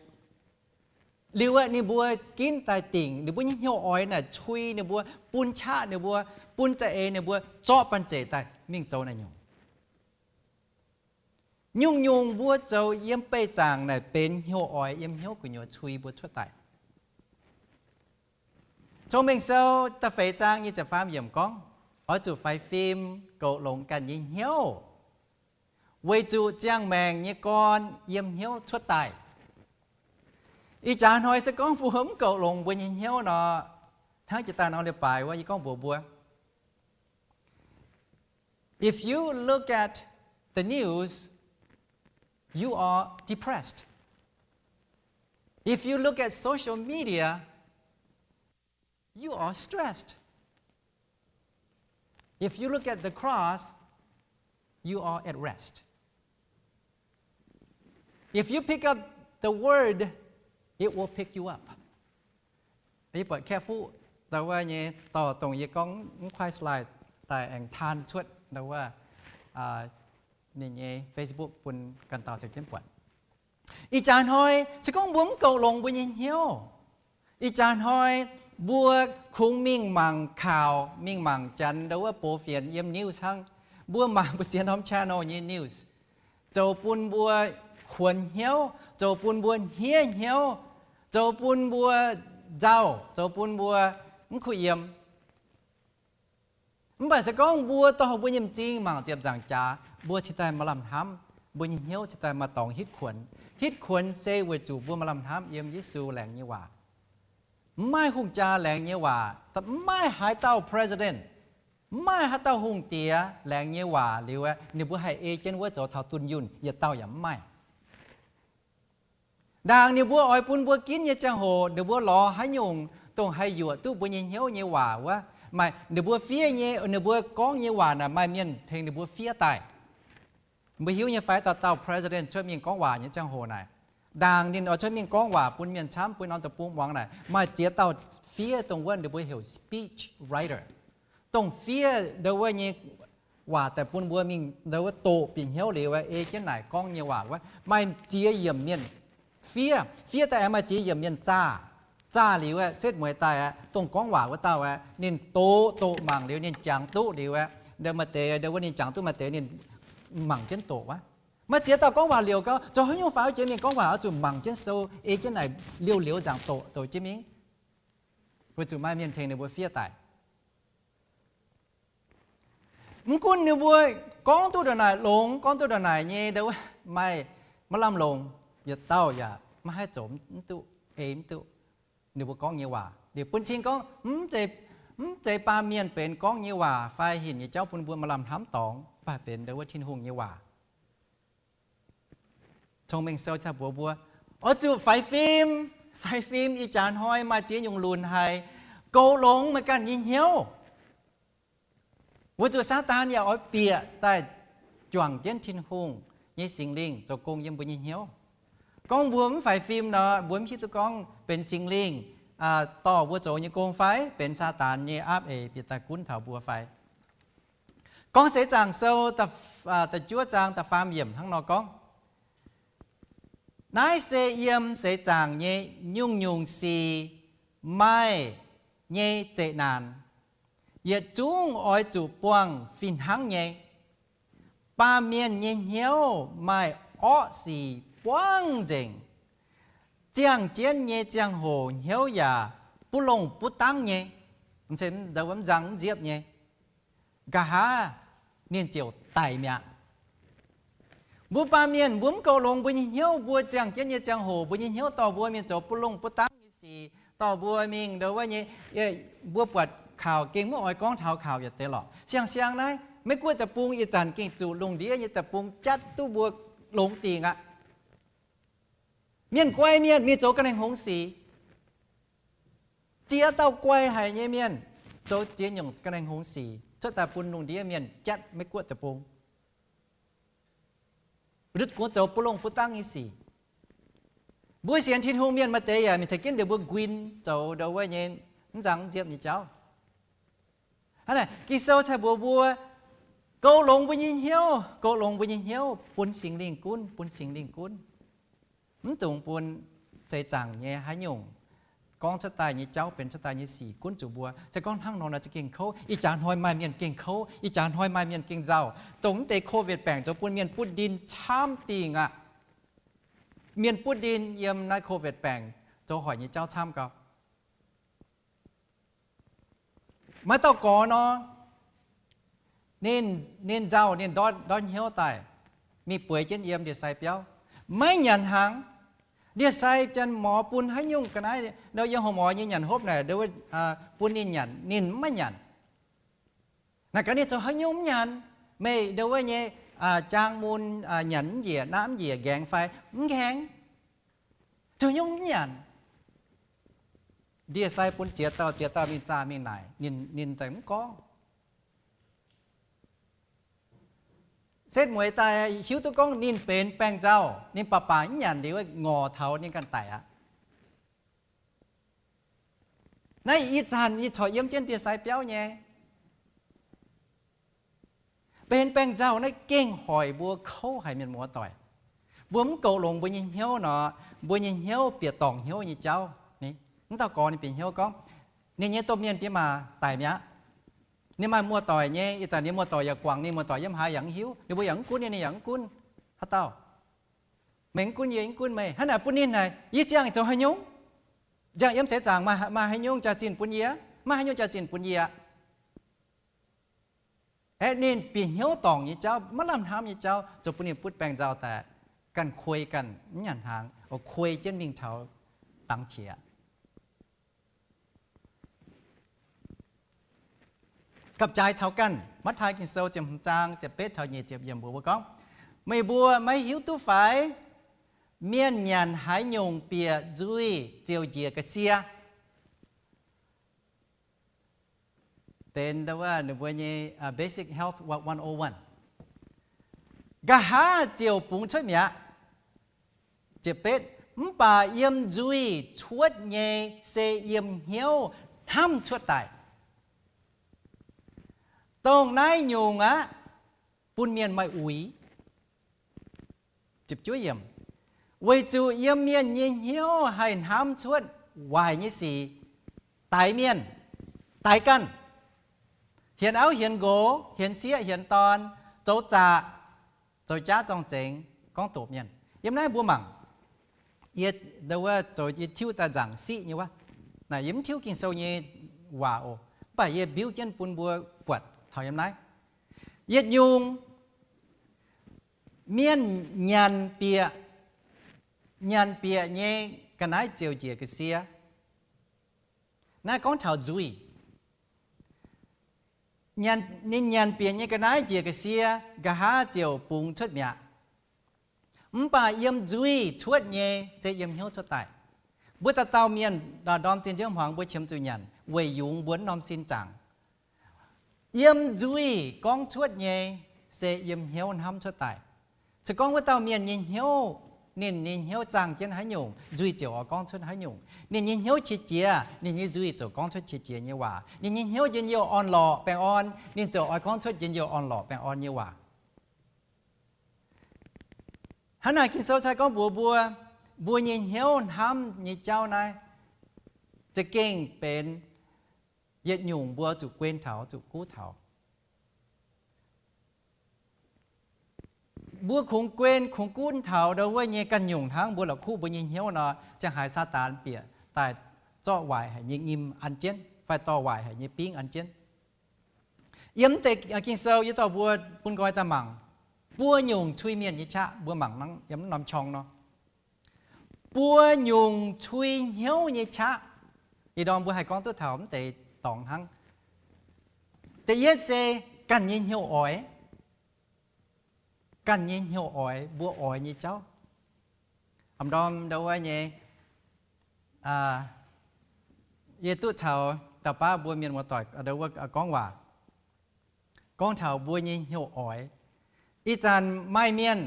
Liuz aeqv, ninh mbuo ginv daaih dingc ninh mbuo nyei hnyouv oix naaic cui ninh mbuo, bun qaqv ninh mbuo, bun za'eix ninh mbuo zorqv banh zeic daaih mingh zoux naaiv nyungc. Nyungc-nyungc mbuo zoux yiem beih zaangc naaic benx hnyouv oix yiem hnyouv gu'nyuoz cui mbuo cuotv daaih. Cong-Mengh Sou da'feix zaang nyic ziepc faam yiemc gorngv, oix zuqc faix fim goux longx ganh nyei hnyouv, weic zuqc ziangh maengc nyei gorn yiem hnyouv cuotv daaih. Ih jaax hnoi se gorngv mbuo mv goux longx mbuo nyei hnyouv nor, hnangv jiex daaih norm leiz-baaix wuov yie gorngv mbuox mbuo, if you look at the news, you are depressed. If you look at social media, you are stressed. If you look at the cross, you are at rest. If you pick up the word, it will pick you up. Yie buatc Kaeqv Fuqv ndau wuov nyei dorh dongh yie gorngv mv kuaaiv slide daaih aengx taan cuotv ndau wuov ninh nyei Facebook bun ganh dauh caux jienv buatc. Ih jaax hnoi se gorngv mbuo mv goux longx mbuo nyei hnyouv, ih jaax hnoi mbuo kungx mingh mangc kaux, mingh mangc janx ndau wuov box fienx yiem news hnangv. Mbuo mangc mbuo ziex norm channel nyei news, zoux bun mbuo kuonx hnyouv, zoux bun mbuo hniev hnyouv, zoux bun mbuo nzauh, zoux bun mbuo mv kuh yiem. Mv baac se gorngv mbuo dorh mbuo nyei m'zing mangc ziepc nzaangc jaax, mbuo cingx daaih maaih lamh hnamv, mbuo nyei hnyouv cingx daaih maaih dorngx hitv kuonx. Hitv kuonx se weic zuqc mbuo maaih lamh hnamv yiem Yesu laengz nyei waac. Mv maaih hungh jaa laengz nyei waac, mv maaih haaix dauh president, mv maaih haaix dauh hungh diex laengz nyei waac liuz aeqv, ninh mbuo haih ei jienv wuov zoux taux dunh yunh yietc dauh yaac mv maaih. Ndaangc ninh mbuo oix bun mbuo ginv nyei ziangh hoc, ninh mbuo lorz haaix nyungc dongh haih yuoqc duqv mbuo nyei hnyouv nyei waac wuov. Maaih ninh mbuo fiev nyei, ninh mbuo gorngv nyei waac naaic maaih mienh tengx ninh mbuo fiev daaih. Mbuo hiuv nyei fai, dauh dauh president cuotv mingh gorngv waac nyei ziangh hoc naaic, ndaangc ninh oix cuotv mingh gorngv waac bun mienh camv, bun norm deic-bung muangx naaic, maaih ziex dauh fiev dongh wuov ninh mbuo heuc speech writer, dongh fiev ndau wuov nyei waac daaih bun mbuo mingh ndau wuov doqc bieqc hnyouv liuz, ei jienv naaic gorngv nyei waac wuov. Maaih ziex yiemc mienh fiev, fiev daaih aengx maaih ziex yiemc mienh zaah. Zaah liuz aeqv, setv mueiz daaih aeqv, dongh gorngv waac wuov dauh aeqv, ninh doqc doqc mangc liuz ninh jangx duqv liuz aeqv, maaih deix ndau wuov ninh jangx duqv, maaih deix ninh mangc jienv doqc wuov. Maaih ziex dauh gorngv waac liouc gau, zoux haaix nyungc faaux jiex mingh gorngv waac oix zuqc mangc jienv sou, ei jienv naaic liouh liouh nzaangc doqc doqc jienv mingh, weic zuqc maaih mienh tengx ninh mbuo fiev daaih. Mv gunv ninh mbuo gorngv duqv ndongc naaic longx, gorngv duqv ndongc naaic nyei, maaih, maiv lamh longc, yietc dauh yaac maiv haih zoux mv duqv, ei mv duqv ninh mbuo gorngv nyei waac. Liuz bun cing gorngv, mv zeiz baamh mienh benx gorngv nyei waac fai hinc nyei jauv bun mbuo maaih lamh hnamv dorngx, mv baac benx ndau wuov Tin-Hungh nyei waac. Cong-Mengh Sou cingx mbuox mbuo, oix zuqc faix fim. Faix fim. Ih jaax hnoi maaih ziex nyungc lunc haic goux longx meih ganh nyei hnyouv, weic zuqc Saadaan yaac oix bieqc daaih juangc jienv Tin-Hungh nyei Singx Lingh zoux gong yiem mbuo nyei hnyouv. Gorngv mbuo mv faix fim nor, mbuo mv hiuv duqv gorngv benx Singx Lingh dorh mbuo zoux nyei gong fai benx Saadaan nyei aapv eix bieqc daaih gunv taux mbuo fai? Gorngv Seix Zaangc Sou da'juov zaang da'faam yiemc hnangv nor gorngv, naaiv se yiem seix zaangc nyei nyungc-nyungc sic maaih nyei zeqc naanc, yietc zungv oix zuqc buangh fih hnangv nyei. Baamh mienh nyei hnyouv maaih orqv sic buangv nzengc. Ziangh jienv nyei ziangh hoc hnyouv yaac buv longh buv dangv nyei, nzang mv nziepv nyei. Nqa'haav ninh ziouc daic mi'aqv. Mbuo baamh mienh mbuo mv goux longx mbuo nyei hnyouv, mbuo ziangh jienv nyei ziangh hoc mbuo nyei hnyouv dorh mbuo mingh zoux buv longh buv dangv nyei sic, dorh mbuo mingh ndo wuov nyei, mbuo buatc kaux gengh mv oix gorngv taux kaux yietc deix lorqc. Siang-siang naaiv Meiv Guoqv deic-bung ih zanc gengh zuqc lungh ndiev nyei deic-bung jatv duqv mbuo longx dingc aqv. Mienh guai mienh mingh zoux ga'naaiv hngongx sic, ziex dauh guai haic nyei mienh zoux ziex nyungc ga'naaiv hngongx sic cuotv daaih bun lungh ndiev mienh jatv Meiv Guoqv deic-bung. Ndutv gunv zoux buv longh buv dangv nyei sic. Mbuo sienx Tin-Hungh mienh maaih deix yaac mingh caux jienv ndeic mbuo nquin zoux ndo wuov nyei mv nzang mv nziepv nyei jauv. Hnangv naaic Ging-Sou cai mbuox mbuo, goux longx mbuo nyei hnyouv, goux longx mbuo nyei hnyouv, bun Singx Lingh gunv, bun Singx Lingh gunv. Mv dungx bun seix zaangc nyei haaix nyungc gorngv cuotv daaih nyei jauv, benx cuotv daaih nyei sic gunv zuqc mbuo. Se gorngv hnangv nor nor za'gengh kouv. Ih jaax hnoi maaih mienh gengh kouv, ih jaax hnoi maaih mienh gengh nzauh, dongh mv deix COVID baengc zoux bun mienh butv ndin camv dingh aqv. Mienh butv ndin yiem naaiv COVID baengc zoux hoic nyei jauv camv gau. Maaih dauh gorx nor, ninh, ninh nzauh, ninh ndortv, ndortv hnyouv daaih, mingh bueix jienv yiem ndie-sai biauv, maiv nyanc hnaangx. Ndie-sai janx-morz bun haaix nyungc ga'naaiv, ndo yiem horqc morz nyei nyanc hopv naaic, bun ninh nyanc, ninh maiv nyanc. Naaic gaax ninh zoux haaix nyungc mv nyanc, meih ndo wuov nyei, jaang mun, nyanc mv njiec, naqv mv njiec, nqaengx fai mv nqaengx, zoux nyungc mv nyanc. Ndie-sai bun ziex dauh, ziex dauh mingh zaah mingh naaic, ninh, ninh daaih mv gorngv. Setv mueiz daaih hiuv duqv gorngv ninh benx baengh nzauh, ninh baac baac mv nyanc liuz ngorc taux ninh ganh daic aqv. Naaiv ih zanc ninh corc yiem jienv ndie-sai biauv nyei. Benx baengh nzauh naaiv gengh hoic mbuo kouv haic mienh muoz-doic. Mbuo mv goux longx mbuo nyei hnyouv nor, mbuo nyei hnyouv bieqc dorngc hnyouv nyei jauv. Mv dauh gorx ninh bieqc hnyouv gorngv, ninh nyei domh mienh diex maac daic mi'aqv. Ninh maaih muoz-doic nyei, ih zanc ninh muoz-doic yaac guangc ninh muoz-doic yiem haaix yaac mv hiuv, ninh mbuo yaac mv gunv ninh, ninh yaac mv gunv. Haaix dauh, meih mv gunv yie, yie mv gunv meih. Hnangv naaic bun ninh naaic, yie ziangh zoux haaix nyungc? Ziangh yiem seix zaangc maaih haaix nyungc jaax-zinh bun yie? Maiv haaix nyungc jaax-zinh bun yie. Aeqv, ninh bieqc hnyouv dorngc nyei jauv, maiv lamh hnamv nyei jauv, zoux bun ninh butv baengh nzauh daaih, ganh kuei ganh mv nyanc hnaangx, kuei jienv mingh taux dangx qiex. Gapv-jaaix caux ganh, Matv^tai Ging-Sou ziepc hmz zaang ziepc betv taux nyic ziepc yiemc mbuox mbuo gorngv, meih mbuo maiv hiuv duqv fai, mienh nyanc haaix nyungc bieqc nzuih ziouc njiec ga'sie? Benx ninh mbuo nyei Basic Health one oh one. Nqa'haav ziouc bungx cuotv mi'aqv. Mv baac yiem nzuih cuotv nyei se yiem hnyouv hnamv cuotv daaih. Dongh naaiv nyungc aqv, bun mienh maaih uix. Weic zuqc yiem mienh nyei hnyouv haih hnamv cuotv waaic nyei sic, daix mienh, daix ganh, hienx auv hienx nqox, hienx sieqv hienx dorn, zoux zaqc, zoux jaav zorng-zengx, gorngv doqc mienh. Yiem naaiv mbuo mangc, yie, wuov, zoux yie tiuv daaih nzaangc siqv nyei wuov. Naaic yie mv tiuv Ging-Sou nyei waac oc. Mv baac yie mbiuv jienv bun mbuo buatc taux yiem naaiv. Yietc nyungc mienh nyanc bieqc, nyanc bieqc nyei ga'naaiv ziouc njiec ga'sie. Naaiv gorngv taux nzuih. Ninh nyanc bieqc nyei ga'naaiv njiec ga'sie, nqa'haav ziouc bungx cuotv mi'aqv. Mv baac yiem nzuih cuotv nyei se yiem hnyouv cuotv daaih. Mbuo dauh dauh mienh ndorm zinh njiouv hmuangx mbuo qiemx zuqc nyanc weic yungz mbuo wuov norm sin zaangc. Yiem nzuih gorngv cuotv nyei se yiem hnyouv hnamv cuotv daaih. Se gorngv wuov dauh mienh nyei hnyouv Ninh nyei hnyouv zaangh jienv haaix nyungc, nzuih ziouc oix gorngv cuotv haaix nyungc. Ninh nyei hnyouv qiex jiez, ninh nyei nzuih ziouc gorngv cuotv qiex jiez nyei waac. Ninh nyei hnyouv njien-youh orn-lorqc baengh orn, ninh ziouc oix gorngv cuotv njien-youh orn-lorqc baengh orn nyei waac. Hnangv naaic Ging-Sou cai gorngv mbuox mbuo, mbuo nyei hnyouv hnamv nyei jauv naaiv za'gengh benx yietc nyungc mbuo zuqc guen taux, zuqc guv taux. Mbuo kungx guen kungx gunv taux ndau wuov nyei ganh nyungc hnangv, mbuo la'kuqv mbuo nyei hnyouv nor, ziangh haaix Saadaan bieqc daaih zorqv waaic haic nyei nyim an jienv fai dorh waaic haic nyei bingv an jienv. Yiem deix Ging-Sou yie dorh mbuo bun nqoi daaih mangc buo nyungc cui mienh nyei qaqv. Mbuo mangc yiem norm qorng nor, buo nyungc cui hnyouv nyei qaqv. Ih ndorm mbuo haih gorngv duqv taux mv deix dorngx hnangv. Da'yietv se ganh nyei hnyouv oix. Ganh nyei hnyouv oix, mbuo oix nyei jauv. Aa, ndau wuov nyei, yie duqv caux dauh baav mbuo mienh muoz-doic ndau wuov gorngv waac, gorngv taux mbuo nyei hnyouv oix. Ih zanc maaih mienh,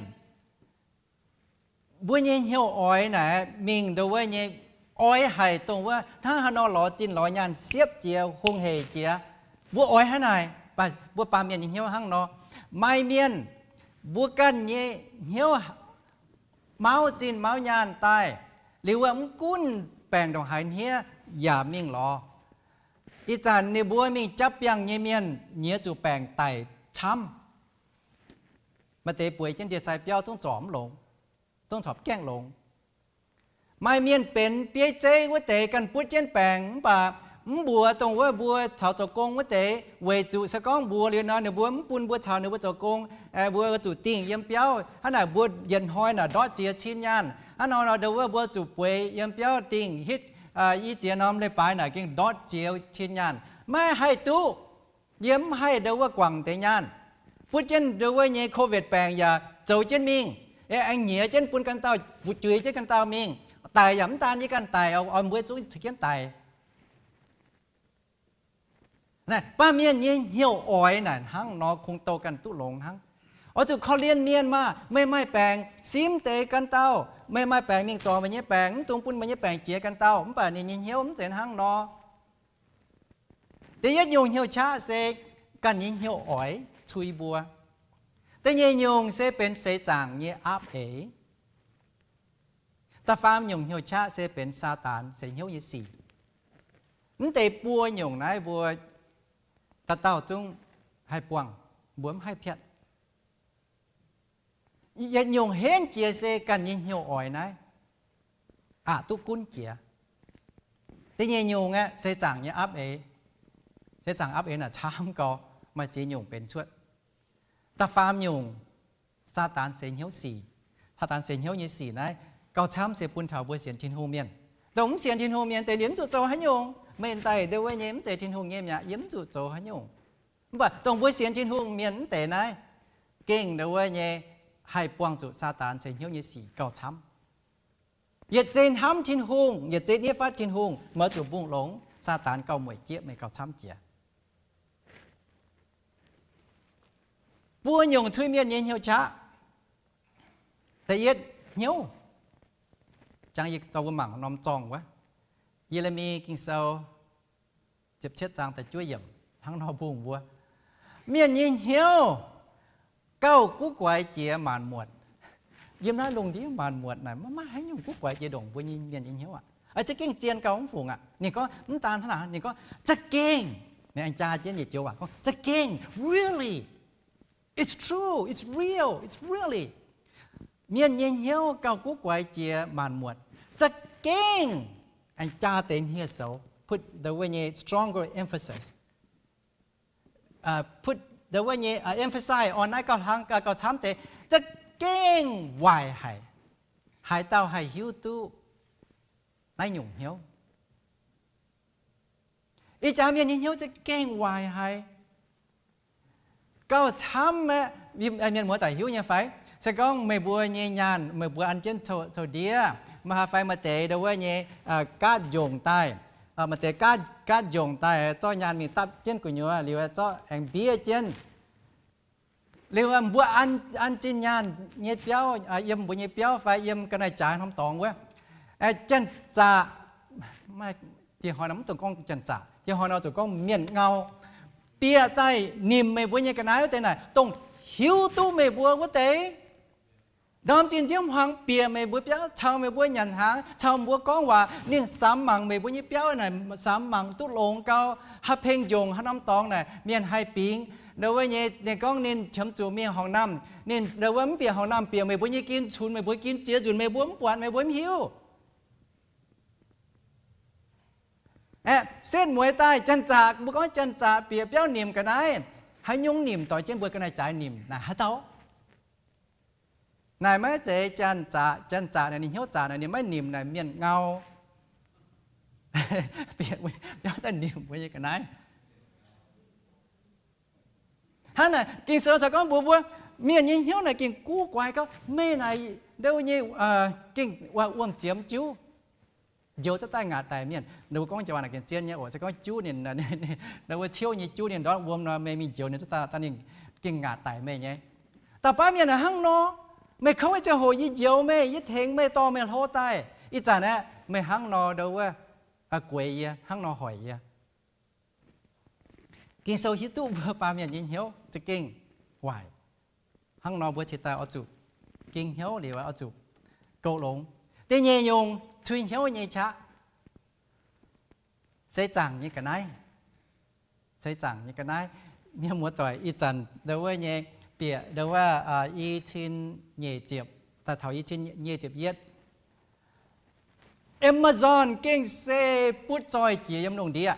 mbuo nyei hnyouv oix naaic mingh ndau wuov nyei, oix haic dongh wuov hnangv haaix nor lorz zinh lorz nyaanh siepv jiex hungh heic jiex. Mbuo oix hnangv naaic, mbuo baamh mienh nyei hnyouv hnangv nor. Maaih mienh, mbuo ganh nyei hnyouv mauv zinh mauv nyaanh daaih, liuz wuov mv gunv baengc ndongc haaix hniev yaac mingh lorz. Ih zanc ninh mbuo mingh japv biangh nyei mienh nyiex zuqc baengc daic camv. Maaih deix bueix jienv ndie-sai biauv zungv zorc mv longx, zungv corc gaengh longx. Maaih mienh benx bieiv zeiv wuov deix ganh butv jienv baengc mv baac mv mbuox dongh wuov mbuo caux zoux gong wuov deix, weic zuqc se gorngv mbuox liuz nor ninh mbuo mv bun mbuo caux ninh mbuo zoux gong, mbuo zuqc dingh yiem biauv. Hnangv naaic mbuo yietc hnoi naaic ndortv ziex cin nyaanh. Hnangv nor ndau wuov mbuo zuqc bueix yiem biauv dingh hitv i ziex norm leiz-baaix naaic gengh ndortv ziex cin nyaanh. Maiv haih duqv. Yie mv haih ndau wuov guangc deix nyaanh. Butv jienv ndau wuov nyei COVID baengc yaac zoux jienv mingh, aengx nyiex jienv bun ganh dauh, fu'jueiz jienv ganh dauh mingh. Daic yaac mv daan yie ganh daic, oix mbuo zungv caux jienv daic. Baamh mienh nyei hnyouv oix naaic hnangv nor kungx douh ganh duqv longx hnangv. Oix zuqc korv-lienh mienh maah! Meih maaih baengc simv deix ganh dauh, meih maaih baengc mingh zorc meih nyei baengc, mv dungx bun meih nyei baengc jiex ganh dauh. Mv baac ninh nyei hnyouv mv zeiz hnangv nor. Da'yietv nyungc hnyouv qaqv se ganh nyei hnyouv oix cui mbuo. Da'nyeic nyungc se benx seix zaangc nyei aapv eix. Da'faam nyungc hnyouv qaqv se benx Saadaan seix hnyouv nyei sic. Mv deix buo nyungc naaiv mbuo dauh dauh zungv haih buangh, mbuo mv haih piatv. Yietc nyungc henv jiex se ganh nyei hnyouv oix naaiv aqc duqv gunv jiex. Da'nyeic nyungc aeqv, seix zaangc nyei aapv eix. Seix zaangc aapv eix naaic camv gau, maaih ziex nyungc benx cuotv. Da'faam nyungc, Saadaan seix hnyouv sic. Saadaan seix hnyouv nyei sic naaiv gauh camv se bun taux mbuo sienx Tin-Hungh mienh. Dongh mv sienx Tin-Hungh mienh deix ninh mv zuqc zoux haaix nyungc. Meih daaih ndau wuov nyei mv zeiz Tin-Hungh nyei mi'aqv, yie mv zuqc zoux haaix nyungc. Mv baac dongh mbuo sienx Tin-Hungh mienh mv deix naaiv, gengh ndau wuov nyei haih buangh zuqc Saadaan seix hnyouv nyei sic gauh camv. Yietc zei hnamv Tin-Hungh, yietc zei nyei fatv Tin-Hungh, meih zuqc mbungh longx, Saadaan gauh mueic jieqv meih gauh camv jiex. Buo nyungc cui mienh nyei hnyouv qaqv. Da'yietv hnyouv, jangx yie dorh mbuo mangc norm zorngh wuov, Ye^le^mi Ging-Sou ziepc cietv zaang da'juov yiemc hnangv nor mbungh mbuo, mienh nyei hnyouv gauh guv guaix jiex maanc muotc. Yiem naaiv lungh ndiev maanc muotc naaic maiv maaih haaix nyungc guv guaix jiex ndongc mbuo nyei mienh nyei hnyouv aqv. Za'gengh zien gauh mv fungc aqv. Ninh gorngv mv daan hnangv naaic, ninh gorngv za'gengh, ninh aengx jaa jienv yietc joux waac gorngh za'gengh, really, it's true, it's real, it's really. Mienh nyei hnyouv gauh guv guaix jiex maanc muotc. Za'gengh, aengx jaa deix hniev-soux, put the wuov nyei stronger emphasis, put the wuov nyei emphasize on naaiv gauh hlang gauh camv deix, za'gengh waaic haic. Haaix dauh haih hiuv duqv naaiv nyungc hnyouv? Ih jaax mienh nyei hnyouv za'gengh waaic haic. Gauh camv aqv. Mienh muoz-doic hiuv nyei fai? Se gorngv meih mbuo nyei nyaanh meih mbuo an jienv coux ndiev, maaih haaix fai maaih deix ndau wuov nyei gaatv njongc daaih, maaih deix gaatv njongc daaih zorqv nyaanh mingh dapv jienv gu'nyuoz liuz zorqv aengx mbiev jienv. Liuz mbuo an, an zinh nyaanh nyei biauv, yiem mbuo nyei biauv fai yiem ga'naaiv-jaaix norm dorngx wuov, janx-zaqc, diex hnoi nor mv dungx gorngv janx-zaqc, diex hnoi nor zuqc gorngv mienh ngau, bieqc daaih nimc meih mbuo nyei ga'naaiv wuov deix naaic, dongh hiuv duqv meih mbuo wuov deix. Ndorm zinh nziouv hmuangx bieqc meih mbuo biauv, caux meih mbuo nyanc hnaangx, caux mbuo gorngv waac, ninh samx mangc meih mbuo nyei biauv naaic, samx mangc duqv longx gau, haaix peng njongc haaix norm dorngx naaic mienh haih bingx. Ndau wuov nyei, ninh gorngv ninh qiemx zuqc mingh horngc naamh, ninh ndau wuov mv bieqc horngc naamh, bieqc meih mbuo nyei gin, cunx meih mbuo gin ziex nzunc, meih mbuo mv buatc, meih mbuo mv hiuv. Aeqv, setv mueiz daaih janx-zaqc, mbuo gorngv janx-zaqc bieqc biauv nimc ga'naaiv, haaix nyungc nimc doix jienv mbuo ga'naaiv-jaaix nimc naaic haaix dauh? Naaic maiv zeiz janx-zaqc, janx-zaqc naaic ninh hnyouv zaqc naaic ninh maiv nimc naaic mienh ngau. Bieqc biauv daaih nimc mbuo nyei ga'naaiv. Hnangv naaic Ging-Sou corc gorngv mbuox mbuo, mienh nyei hnyouv naaic gengh guv guaix gauh. Meih naaic ndau nyei gengh wuom-ziemx juv, njoux cuotv daaih ngaatc daic mienh. Ninh mbuo gorngv jiex waac naaic gengh zien nyei oc. Se gorngv juv ninh, ndau wuov ciouv nyei juv ninh ndortv wuom nor, meih mingh njoux ninh cuotv daaih, ninh gengh ngaatc daic meih nyei. Da'baav mienh naaic hnangv nor, meih kouv nyei ziangh hoc yie njoux meih, yie tengx meih, dorh meih hlo daaih. Ih zanc aeqv, meih hnangv nor ndau wuov gueix yie, hnangv nor hoic yie. Ging-Sou hiuv duqv mbuo baamh mienh nyei hnyouv za'gengh waaic. Hnangv nor mbuo cingx daaih oix zuqc ging hnyouv liuz oix zuqc goux longx. Da'nyeic nyungc cui hnyouv nyei qaqv, seix zaangc nyei ga'naaiv. Seix zaangc nyei ga'naaiv, mienh muoz-doic, ih zanc ndau wuov nyei bieqc ndau wuov i cin nyeic ziepc daaih taux i cin nyeic ziepc yietv. Amazon gengh se butv zoih jiex yiem lungh ndiev.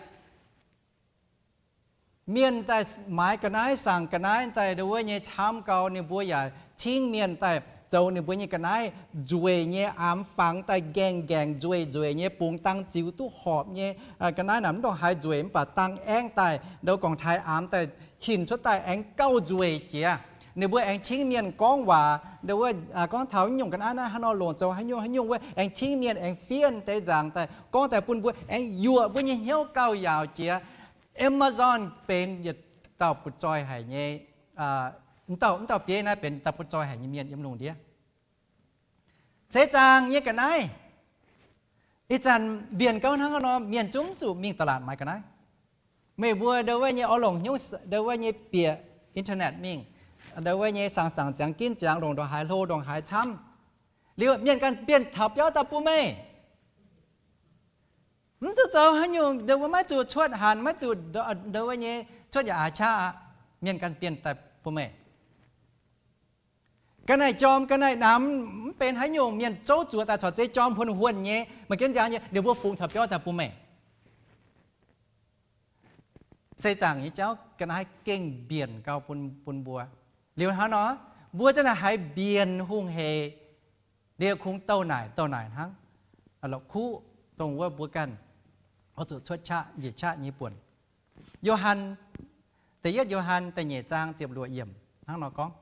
Mienh daaih maaiz ga'naaiv, saangc ga'naaiv daaih ndau wuov nyei camv gau, ninh mbuo yaac cingv mienh daaih zoux ninh mbuo nyei ga'naaiv nzueic nyei, aamx fangx daaih nqaengh nqaengh nzueic nzueic nyei, bungx dang ziux duqv horpc nyei. Ga'naaiv naaic mv ndongc haaix nzueic mv baac dang aengv daaih ndau gorngc taaix aamx daaih hinc cuotv daaih aengx gauh nzueic jiex. Ninh mbuo aengx cingv mienh gorngv waac, ndau wuov gorngv taux nyungc ga'naaiv naaiv hnangv nor longc zoux haaix nyungc haaix nyungc wuov, aengx cingv mienh aengx fiev deix nzaangc daaih gorngv daaih bun mbuo, aengx yuoqc mbuo nyei hnyouv gauh yaauc jiex. Amazon benx yietc dauh butv zoih haic nyei, mv dauh, mv dauh bieiv naaiv benx dauh butv zoih haic nyei mienh yiem lungh ndiev. Seix zaangc nyei ga'naaiv. Ih zanc mbienc gauh hnangv nor, mienh zungv zuqc mingh ตลาด maaiz ga'naaiv. Meih mbuo ndau wuov nyei oix longc hnyouv, ndau wuov nyei bieqc internet mingh, ndau wuov nyei saangc saangc ziangx ginv ziangx, longc ndongc haaix hlo ndongc haaix camv. Liuz mienh ganh bienh taux biauv daaih bun meih. Mv zuqc zoux haaix nyungc, ndau wuov maiv zuqc cuotv hanc, maiv zuqc ndau wuov nyei cuotv yaac aax qaqv aqv. Mienh ganh bienh daaih bun meih. Ga'naaiv jorm, ga'naaiv namx, mv benx haaix nyungc, mienh zouv zuoqc daaih corc zeiv jorm huonh huonh nyei, maaih jienv nziaaux nyei, ninh mbuo fungx taux biauv daaih bun meih. Seix zaangc nyei jauv ga'naaiv gengh mbienc gau bun, bun mbuo. Liuz hnangv nor, mbuo zanc naaic haiz mbienc hungh hec, liuz kungx douh naaic douh naaic hnangv. La'kuqv dongh wuov mbuo ganh oix zuqc cuotv qaqv njiec qaqv nyei buonc. Yo^han, da'yietv Yo^han da'nyeic zaang ziepc luoqc yiemc hnangv nor gorngv,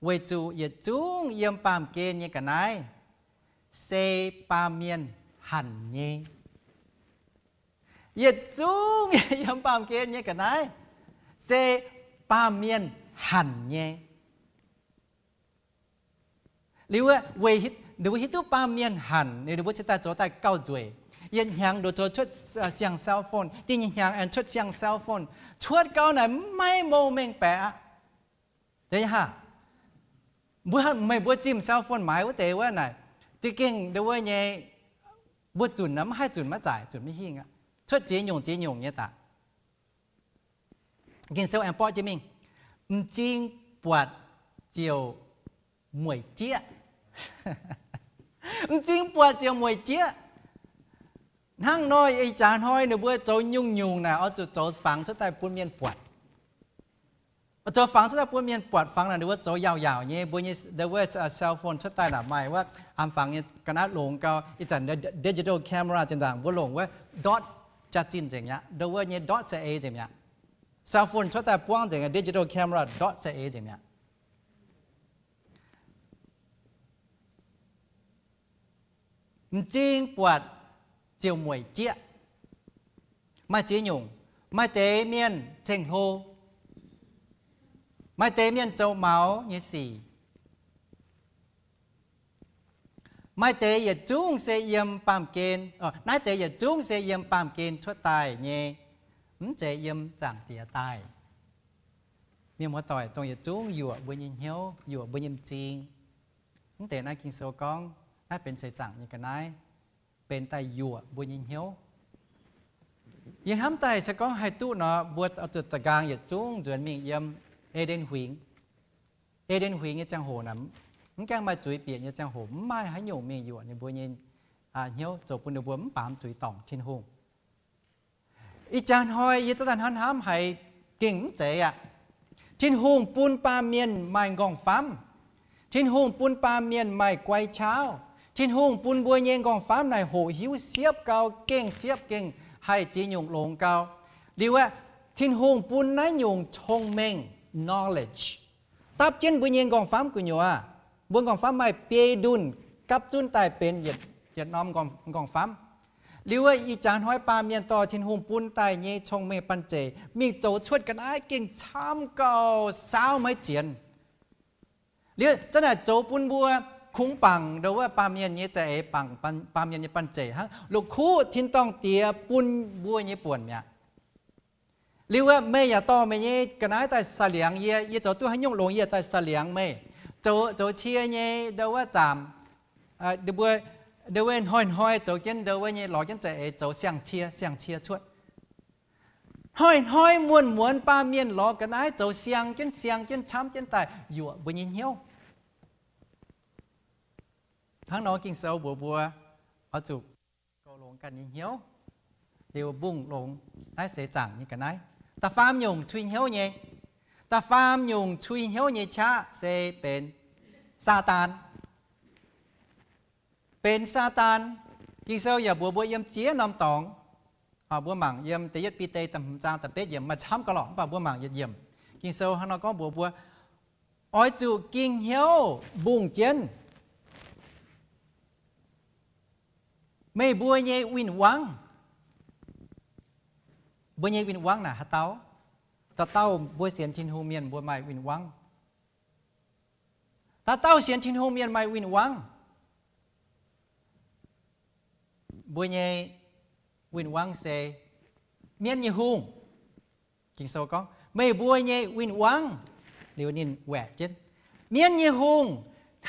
weic zuqc yietc zungv yiem baamh gen nyei ga'naaiv se baamh mienh hanc nyei. Yietc zungv yiem baamh gen nyei ga'naaiv se baamh mienh hanc nyei. Liuz, ninh mbuo hiuv duqv baamh mienh hanc, ninh mbuo cingx daaih zoux daaih gauh nzueic. Yietc hnyangx nduqc zoux cuotv siang-cell phone, da'nyeic hnyangx aengx cuotv siang-cell phone. Cuotv gau naaic maiv mouh mengh baeqc aqv. Aa, mbuo, meih mbuo zimh cell phone maaiz wuov deix wuov naaic, za'gengh ndau wuov nyei, mbuo zunc mv haih zunc maiv zaaic, zunc maiv hingh aqv. Cuotv ziex nyungc ziex nyungc nyei daaih. Ging-Sou aengx borqv jienv mingh, m'zing buatc ziouc mueic jieqv. M'zing buatc ziouc mueic jieqv. Hnangv nor, ih jaax hnoi ninh mbuo zoux nyungc-nyungc naaic oix zuqc zoux fangx cuotv daaih bun mienh buatc. Zoux fangx cuotv daaih bun mienh buatc, fangx naaic ninh mbuo zoux yaauc-yaauc nyei, mbuo nyei ndau wuov cell phone cuotv daaih naaic maaih wuov aamx fangx nyei ga'naaiv longx gau. Ih zanc digital camera zinh ndaangc mbuo longc wuov dot jaax-zinh nzengc mi'aqv, ndau wuov nyei dot C A nzengc mi'aqv. Cell phone cuotv daaih buangv nzengc, digital camera dot C A nzengc mi'aqv. M'zing buatc ziouc mueic jieqv. Maaih ziex nyungc. Maaih deix mienh ceng-hlo, Maaih deix mienh zoux maux nyei sic. Maaih deix yietc zungv se yiem baamh gen, naaiv deix yietc zungv se yiem baamh gen cuotv daaih nyei, mv zeiz yiem Zaangc Diex daaih. Mienh muoz-doic, dongh yietc zungv yuoqc mbuo nyei hnyouv, yuoqc mbuo nyei m'zing. Mv deix naaiv Ging-Sou gorngv naaiv benx seix zaangc nyei ga'naaiv, benx daaih yuoqc mbuo nyei hnyouv. Yie hnamv daaih se gorngv haih duqv nor, mbuo oix zuqc da'nqaang yietc zungv nzuonx mingh yiem E^nden Huingx. E^nden Huingx nyei ziangh hoc naaic, mv gaengh maaih zuiz bieqc nyei ziangh hoc, mv maaih haaix nyungc mingh yuoqc ninh mbuo nyei hnyouv, zoux bun ninh mbuo mv baamz zuiz dorngc Tin-Hungh. Ih jaax hnoi yie zungv daaih hnamv hnamv haiz gengh mv zeiz aqv. Tin-Hungh bun baamh mienh maaih m'nqorngv-famv. Tin-Hungh bun baamh mienh maaih guai-qaauv. Tin-Hungh bun mbuo nyei m'nqorngv-famv naaic hoqc hiuv siepv gau, gengh siepv gengh haih ziex nyungc longx gau. Liuz aeqv, Tin-Hungh bun naaiv nyungc cong-mengh, knowledge, dapv jienv mbuo nyei m'nqorngv-famv gu'nyuoz. Mbuo m'nqorngv-famv maaih biei ndunh gapv zunv daaih benx yietc norm m'nqorngv-famv. Liuz aeqv, ih jaax hnoi baamh mienh dorh Tin-Hungh bun daaih nyei cong-mengh banh zeic mingh zoux cuotv ga'naaiv gengh camv gauh saauv maiv zienx. Liuz zanc naaic zoux bun mbuo kungx bangc ndo wuov baamh mienh nyei za'eix, bangc baamh mienh nyei banh zeic hnangv la'kuqv tin-dorngh diex bun mbuo nyei buonc mi'aqv. Liuz aeqv, meih yaac dorh meih nyei ga'naaiv daaih saiv liangx yie. Yie zoux duqv haaix nyungc longx yie daaih saiv liangx meih. Zoux, zoux cie nyei ndo wuov zaamc, ndo wuov hnoi-hnoi zoux jienv ndo wuov nyei lorz jienv za'eix zoux siang-cie, siang-cie cuotv. Hnoi-hnoi muonz-muonz baamh mienh lorz ga'naaiv zoux siang jienv siang jienv camv jienv daaih yuoqc mbuo nyei hnyouv. Hnangv nor Ging-Sou mbuox mbuo oix zuqc goux longx ganh nyei hnyouv, liuz mbungh longx naaiv seix zaangc nyei ga'naaiv. Da'faam nyungc cui hnyouv nyei, da'faam nyungc cui hnyouv nyei qaqv se benx Saadaan. Benx Saadaan. Ging-Sou yaac mbuox mbuo yiem ziex norm dorngx. Mbuo mangc yiem da'yietv Bide da'hmz zaang da'betv yiemc, maaih camv gauh lorqc, mv baac mbuo mangc yietc yiemc. Ging-Sou hnangv nor gorngv mbuox mbuo, oix zuqc ging hnyouv mbungh jienv meih mbuo nyei win-wangv. Mbuo nyei win-wangv naaic haaix dauh? Dauh dauh mbuo sienx Tin-Hungh mienh mbuo maaih win-wangv. Dauh dauh sienx Tin-Hungh mienh maaih win-wangv. Mbuo nyei win-wangv se mienv nyei hungh. Ging-Sou gorngv, meih mbuo nyei win-wangv. Liuz ninh waeqc jienv, mienv nyei hungh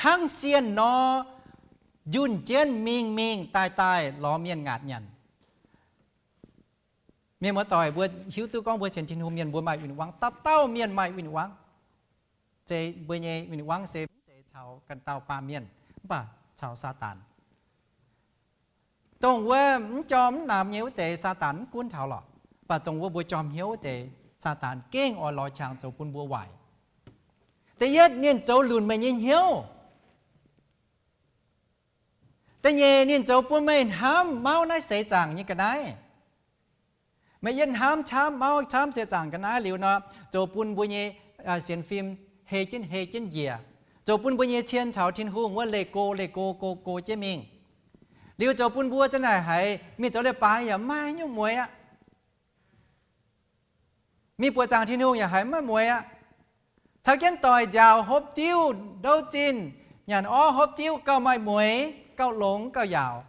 hnangv sienh nor, njunh jienv mingh mingh daaih daaih lorz mienh ngaatc nyanc. Mienh muoz-doic, mbuo hiuv duqv gorngv mbuo sienx Tin-Hungh mienh mbuo maaih win-wangv. Dauh dauh mienh maaih win-wangv. Zeiz mbuo nyei win-wangv se mv zeiz caux ganh dauh baamh mienh, mv baac caux Saadaan. Dongh wuov mv jorm mv namx nyei wuov deix Saadaan mv gunv taux lorqc. Mv baac dongh wuov mbuo jorm hnyouv wuov deix, Saadaan gengh oix lorz qangx zoux bun mbuo waaic. Da'yietv, ninh zoux lunc meih nyei hnyouv. Da'nyeic, ninh zoux bun meih hnamv mauv naaiv seix zaangc nyei ga'naaiv. Meih yietv hnamv camv, mauv camv seix zaangc ga'naaiv liuz nor, zoux bun mbuo nyei sienx fim hei jienv hei jienv njiec, zoux bun mbuo nyei cien caux Tin-Hungh wuov leih go leih go go go jienv mingh. Liuz zoux bun mbuo za'naaic haiz mingh zoux leiz-baaix yaac maiv nyungc mueiz aqv. Mingh buoqc zaangc Tin-Hungh yaac haiz maiv mueiz aqv. Caux jienv doic nziaauc hopv diuv ndouv zinh, nyanc orv hopv diuv gauh maaih mueiz, gauh longx gauh yaauc.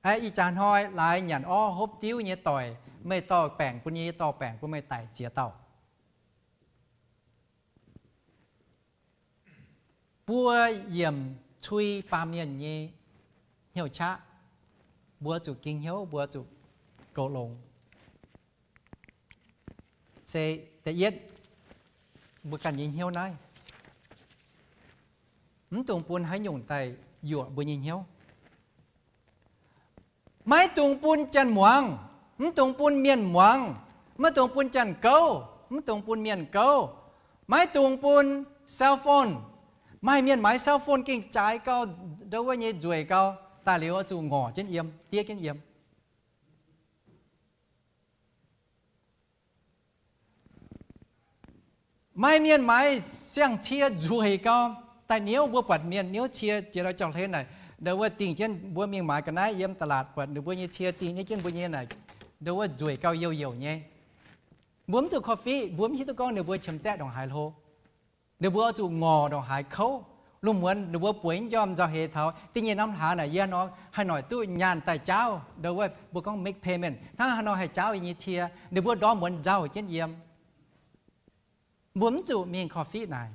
Ih jaax hnoi laaix nyanc orv hopv diuv nyei doic, meih dorh baengc bun yie, yie dorh baengc bun meih daic ziex dauh. Mbuo yiemc cui baamh mienh nyei hnyouv qaqv, mbuo zuqc ging hnyouv, mbuo zuqc goux longx. Se da'yietv, mbuo ganh nyei hnyouv naaiv, mv dungx bun haaix nyungc daaih yuoqc mbuo nyei hnyouv. Maiv dungx bun janx-muangz, mv dungx bun mienh muangx, maiv dungx bun janx-gouv, mv dungx bun mienh gouv, maiv dungx bun cell phone. Maaih mienh maaiz cell phone gengh jaaix gau, ndo wuov nyei nzueic gau, daaih liuz zuqc ngorc jienv yiem, diev jienv yiem. Maaih mienh maaiz siang-cie nzueic gau, daaih niouv, mbuo buatc mienh niouv cie jiex ndau jauv-hlen naaic, ndo wuov dingh jienv, mbuo mingh maaiz ga'naaiv yiem da'laatc buatc ninh mbuo nyei cie dingh niouv jienv mbuo nyei naaic, ndo wuov nzueic gau, youh youh nyei. Mbuo mv zuqc korv-fiqv, mbuo mv hiuv duqv gorngv ninh mbuo qiemx zaeqv ndongc haaix hlo. Ninh mbuo oix zuqc ngorc ndongc haaix kouv. Lungh muonz ninh mbuo bueix njormh nzauh heix taux da'nyeic norm hlaax naaic, yie hnoi haaix noic duqv nyaanh daaih jaauv, ndo wuov mbuo gorngv make payment, hnangv haaix nor haih jaauv yie nyei cie. Ninh mbuo ndorm muonz nzauh jienv yiem. Mbuo mv zuqc mingh korv-fiqv naaic.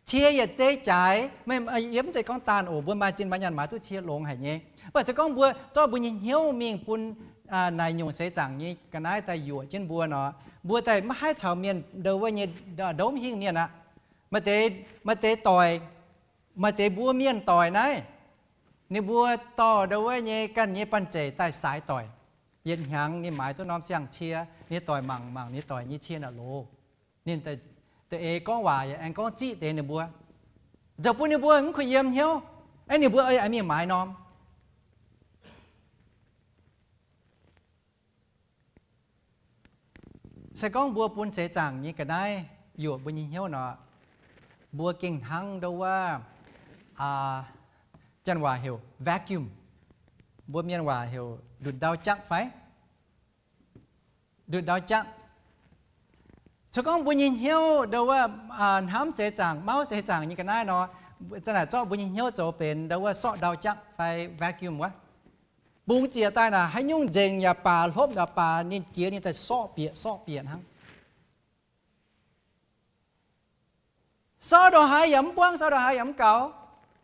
Cie yietc zei jaaix, yie mv zeiz gorngv daanh oc, mbuo maaih zinh maaih nyaanh maaiz duqv cie longx haic nyei. Mv baac se gorngv mbuo zorqv mbuo nyei hnyouv mingh bun naaic nyungc seix zaangc nyei ga'naaiv daaih yuoqc jienv mbuo nor, mbuo daaih maiv haih caux mienh ndo wuov nyei ndomv hingh mienh aqv. Maaih deix, maaih deix doic, maaih deix mbuo mienh doic naaiv, ninh mbuo dorh ndo wuov nyei ganh nyei banh zeic daaih saaix doic. Yietc hnyangx ninh maaiz duqv norm siang-cie, ninh doic mangc mangc ninh doic nyei cie naaic loz. Ninh da'eix gorngv waac yaac aengx gorngv ziqv deix ninh mbuo. Zoux bun ninh mbuo mv kuh yiem hnyouv, aeqv, ninh mbuo oix mingh maaiz norm. Se gorngv mbuo bun seix zaangc nyei ga'naaiv yuoqc mbuo nyei hnyouv nor, mbuo gengh hnangv ndo wuov, janx waac heuc vacuum, mbuo mienh waac heuc ndutc ndau jaqv fai? Ndutc ndau jaqv. Se gorngv mbuo nyei hnyouv ndo wuov hnamv seix zaangc, mauv seix zaangc nyei ga'naaiv nor, za'naaic zorqv mbuo nyei hnyouv zoux benx ndo wuov sorqv ndau jaqv fai vacuum wuov. Bungx ziec daaih naaic, haaix nyungc nzengc yaac baac, hlopv yaac baac, ninh jiex ninh daaih sorqv bieqc sorqv bieqc hnangv. Sorqv ndongc haaix yaac mv buangv, sorqv ndongc haaix yaac mv gaux.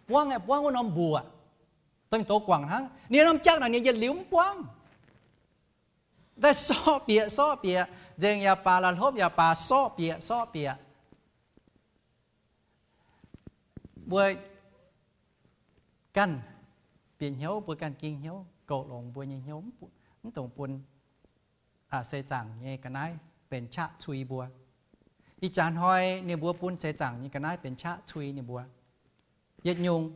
Buangv aeqv, buangv wuov norm mbuoqc, dongh douz guangc hnangv. Ninh norm jaqv naaic ninh yietc liuz mv buangv. Daaih sorqv bieqc sorqv bieqc, nzengc yaac baac, la'hlopv yaac baac, sorqv bieqc sorqv bieqc. Mbuo ganh bieqc hnyouv, mbuo ganh ging hnyouv, goux longx mbuo nyei hnyouv, mv dungx bun seix zaangc nyei ga'naaiv benx qaqv cui mbuo. Ih jaax hnoi ninh mbuo bun seix zaangc nyei ga'naaiv benx qaqv cui ninh mbuo. Yietc nyungc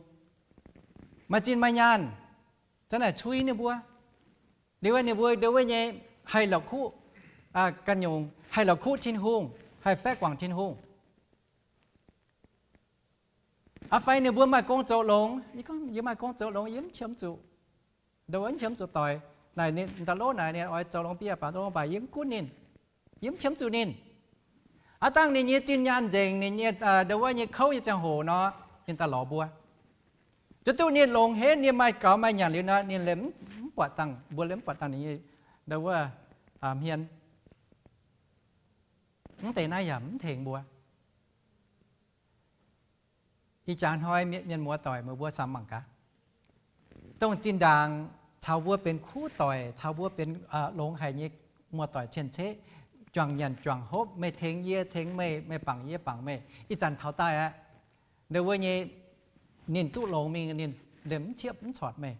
maaih zinh maaih nyaanh, za'naaic cui ninh mbuo. Liuz ninh mbuo ndo wuov nyei haih la'kuqv ganh nyungc, haih la'kuqv Tin-Hungh, haih faeqv guangc Tin-Hungh. Aa fai ninh mbuo maaih gong zoux longx, yie gorngv yie maaih gong zoux longx, yie mv qiemx zuqc, ndo wuov mv qiemx zuqc doic. Naaic ninh da'lov naaic ninh oix zoux longx bieqc baac, zoux longx baac yie mv gunv ninh, yie mv qiemx zuqc ninh. Aav dangh ninh nyei zinh nyaanh nzengc, ninh nyei ndo wuov nyei kouv nyei ziangh hoc nor, ninh daaih lorz mbuo. Zuqc duqv ninh longx henv, ninh maaih gaux maaih nyanc liuz nor, ninh liemh mv buatc dangh, mbuo liemh mv buatc dangh ninh nyei ndo wuov hmien. Mv deix naaiv yaac mv tengx mbuo. Ih jaax hnoi mienh muoz-doic meih mbuo samx mangc gaax, dongh zinh ndaangc caux mbuo benx kuv doic, caux mbuo benx longx haic nyei muoz-doic cien-ceqv, juangc nyanc juangc hopv, meih tengx yie tengx meih, meih bangc yie bangc meih, ih zanc taux daaih aqv, ndo wuov nyei ninh duqv longx mingh, ninh liemh mv ciepv mv corc meih.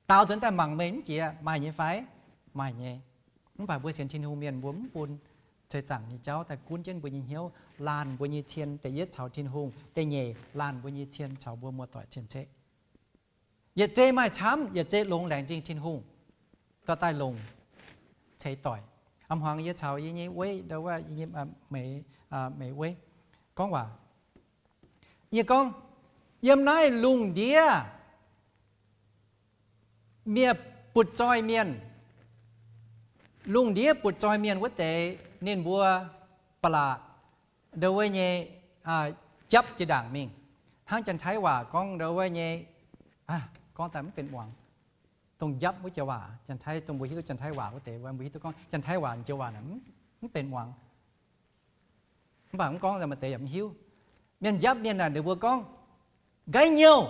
Daaux nzuonx daaih mangc meih mv jiex, maaih nyei fai? Maaih nyei. Mv baac mbuo sienx Tin-Hungh mienh mbuo mv bun seix zaangc nyei jauv daaih gunv jienv mbuo nyei hnyouv, laanh mbuo nyei cien. Da'yietv caux Tin-Hungh, da'nyeic laanh mbuo nyei cien caux mbuo muoz-doic cien-ceqv. Yietc zei maaih camv, yietc zei longx laengz zingh Tin-Hungh, dorh daaih longc ceix doic. A'hmuangx yie caux yie nyei weiv, ndo wuov, yie nyei meix, meix weiv gorngv waac, yie gorngv, yiem naaiv lungh ndiev mienh butv-zoih mienh, lungh ndiev butv-zoih mienh wuov deix ninh mbuo ba'laqc ndo wuov nyei japv jiex ndaangc mingh. Hnangv Janx-Taiv waac gorngv ndo wuov nyei, gorngv daaih mv benx muangx. Dongh njapv wuov joux waac, Janx-Taiv, dongh mbuo hiuv duqv Janx-Taiv waac wuov deix, mbuo hiuv duqv gorngv Janx-Taiv waac joux waac naaic mv benx muangx. Mv baac mv gorngv maaih deix yaac mv hiuv. Mienh njapv mienh naaic ninh mbuo gorngv, nqaiv nyouh,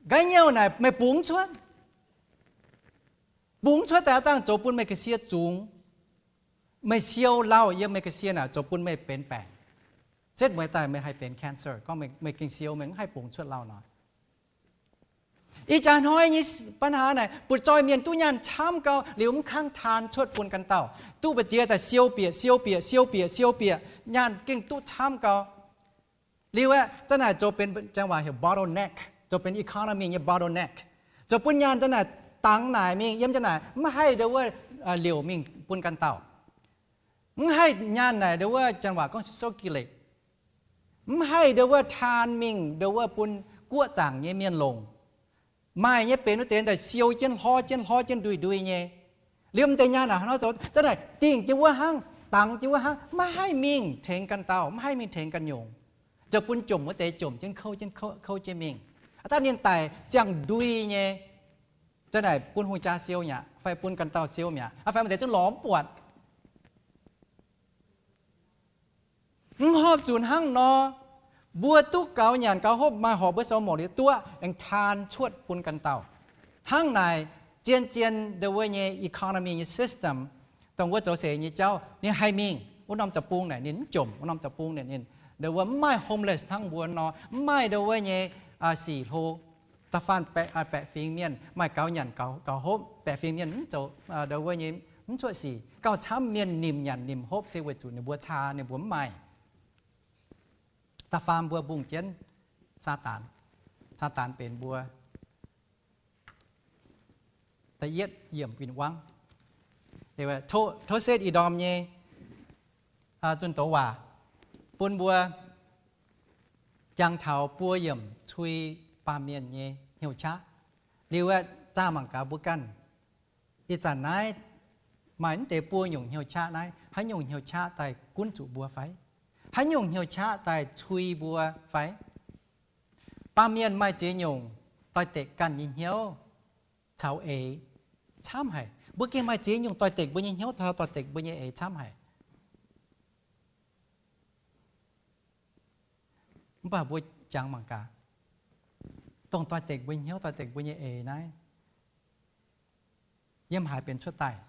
nqaiv nyouh naaic meih bungx cuotv. Bungx cuotv daaih aav dangh zoux bun meih ga'sie zungx. Meih siou lauh yiem meih ga'sie naaic zoux bun meih benx baengc. Setv mueiz daaih meih haih benx cancer, gorngv meih gengh siou, meih mv haih bungx cuotv lauh nor. Ih jaax hnoi nyei ปัญหา naaic, butv-zoih mienh duqv nyaanh camv gau, liuz mv kangv taan cuotv bun ganh dauh, duqv mbu'ziex daaih siou bieqc, siou bieqc, siou bieqc, siou bieqc, nyaanh gengh duqv camv gau. Liuz aeqv, za'naaic zoux benx, Janx waac heuc bottleneck, zoux benx economy nyei bottleneck, zoux bun nyaanh za'naaic dangx naaic mingh, yiem za'naaic mv haih ndo wuov liouc mingh bun ganh dauh. Mv haih nyaanh naaic ndo wuov Janx waac gorngv circulate. Mv haih ndo wuov taan mingh ndo wuov bun guoqv zaangc nyei mienh longc. Maaih nyei benx wuov deix daaih siou jienv hlorv jienv hlorv jienv ndui ndui nyei. Liemh deix nyaanh naaic hnangv nor zoux, za'naaic dingc jienv wuov hnangv, dangx jienv wuov hnangv, maiv haih mingh tengx ganh dauh, maiv haih mingh tengx ganh nyungc. Zoux bun jomc wuov deix jomc jienv, kouv jienv, kouv jienv mingh. Aa, daaih ninh daic ziangh ndui nyei, za'naaic bun hungh jaa siou mi'aqv, fai bun ganh dauh siou mi'aqv, fai maaih deix zungv lorz mv buatc. Mv horpc zuqc hnangv nor, mbuo duqv gaux nyanc gaux hopv, maaih horpc mbuo sou morc liuz duqv aengx taan cuotv bun ganh dauh. Hnangv naaic, zien-zien ndongc wuov nyei economy nyei system, dongh wuov zoux seix nyei jauv ninh haih mingh. Wuov norm deic-bung naaic ninh mv jomc, wuov norm deic-bung naaic ninh ndongc wuov mv maaih homeless hnangv mbuo nor, mv maaih ndongc wuov nyei sic hlo. Da'faanh baeqc fingx mienh maaih gaux nyanc gaux hopv, baeqc fingx mienh mv zoux ndongc wuov nyei, mv cuotv sic. Gauh camv mienh nimc nyanc nimc hopv se weic zuqc ninh mbuo caa, ninh mbuo mv maaih. Da'faanh mbuo mbungh jienv Saadaan. Saadaan benx mbuo da'yietv yiemc win-wangv. Tov setv ih ndorm nyei zunh doz waac bun mbuo jangx taux buo yiemc cui baamh mienh nyei hnyouv qaqv. Liuz aeqv, zaah mangc gaax mbuo ganh. Ih zanc naaiv maaih mv deix buo nyungc hnyouv qaqv naaiv, haaix nyungc hnyouv qaqv daaih gunv zuqc mbuo fai? Haaix nyungc hnyouv qaqv daaih cui mbuo fai? Baamh mienh maaih ziex nyungc doix-dekc ganh nyei hnyouv caux eix camv haic. Mbuo gengh maaih ziex nyungc doix-dekc mbuo nyei hnyouv caux doix-dekc mbuo nyei eix camv haic. Mv baac mbuo jangx mangc gaax, dongh doix-dekc mbuo nyei hnyouv, doix-dekc mbuo nyei eix naaiv, yiem haaix benx cuotv daaih?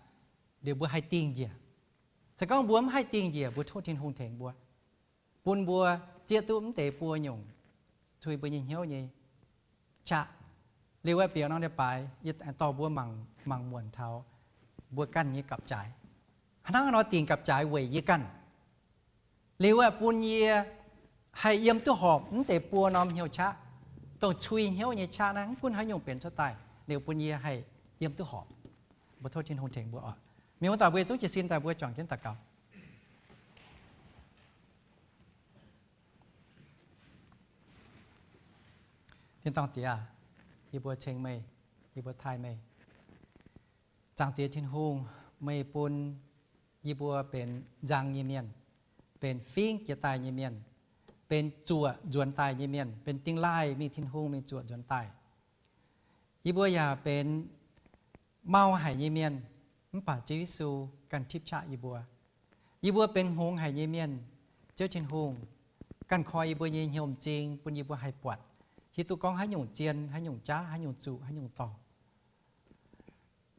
Liuz mbuo haih dingh njiec. Se gorngv mbuo mv haih dingh njiec, mbuo tov Tin-Hungh tengx mbuo, bun mbuo zieqv duqv mv deix buo nyungc cui mbuo nyei hnyouv nyei qaqv. Liuz aeqv, bieqc norm leiz-baaix yie dorh mbuo mangc muonc taux mbuo ganh nyei gapv-jaaix. Hnangv haaix nor dingc gapv-jaaix weic yie ganh? Liuz aeqv, bun yie haih yiem duqv horpc mv deix buo norm hnyouv qaqv, dongh cui hnyouv nyei qaqv naaiv, mv gunv haaix nyungc benx cuotv daaih, liuz bun yie haih yiem duqv horpc. Mbuo tov Tin-Hungh tengx mbuo oc. Mingh wuov daaih mbuo zungv jiez sin daaih mbuo juangc jienv daux gaux. Tin-dorngh Diex aac, yie mbuo ceng meih, yie mbuo taaih meih. Zaangc Diex Tin-Hungh, meih bun yie mbuo benx nzang nyei mienh, benx fingv jiex daaih nyei mienh, benx zuoqc nzuonx daaih nyei mienh, benx dingh laaih mingh Tin-Hungh mingh zuoqc nzuonx daaih. Yie mbuo yaac benx mau haic nyei mienh, mv baac Ziouv Yesu ganh tipv qaqv yie mbuo. Yie mbuo benx hngongx haic nyei mienh, Ziouv Tin-Hungh ganh koi yie mbuo nyei hnyouv m'zing bun yie mbuo haih buatc, hiuv duqv gorngv haaix nyungc zien, haaix nyungc jaav, haaix nyungc zuqc, haaix nyungc dorh.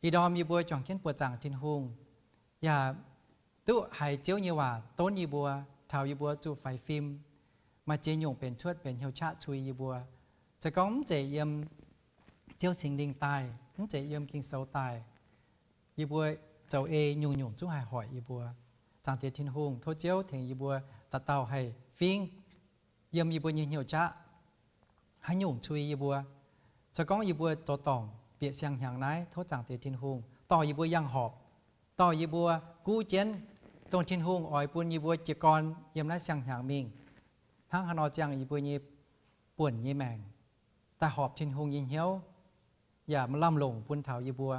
Ih ndorm yie mbuo juangc jienv buoqc zaangc Tin-Hungh, yaac duqv haiz Ziouv nyei waac donv yie mbuo, taux yie mbuo zuqc faix fim. Maaih ziex nyungc benx cuotv benx hnyouv qaqv cui yie mbuo. Se gorngv mv zeiz yiem Ziouv Singx Lingh daaih, mv zeiz yiem Ging-Sou daaih, yie mbuo zoux ei nyungc-nyungc zungv haih hoic yie mbuo. Zaangc Diex Tin-Hungh, tov Ziouv tengx yie mbuo dauh dauh haih fingv yiem yie mbuo nyei hnyouv qaqv haaix nyungc cui yie mbuo. Se gorngv yie mbuo zoux dorngc bieqc siang-hnyangx naaiv, tov Zaangc Diex Tin-Hungh dorh yie mbuo yangh horpc, dorh yie mbuo guv jienv dongh Tin-Hungh oix bun yie mbuo jiez gorn yiem naaiv siang-hnyangx mingh. Hnangv haaix nor ziangh yie mbuo nyei buonc nyei maengc daaih horpc Tin-Hungh nyei hnyouv, yaac maaih lamh longc bun taux yie mbuo.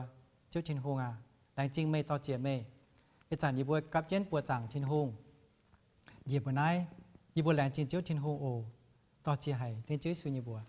Ziouv Tin-Hungh aac, laengz zingh meih, dor-ziec meih. Ih zanc yie mbuo gapv jienv buoqc zaangc Tin-Hungh njiec mbuo naaiv, yie mbuo laengz zingh Ziouv Tin-Hungh oc. Dor-ziec haic, dengv Ziouv Yesu nyei mbuox.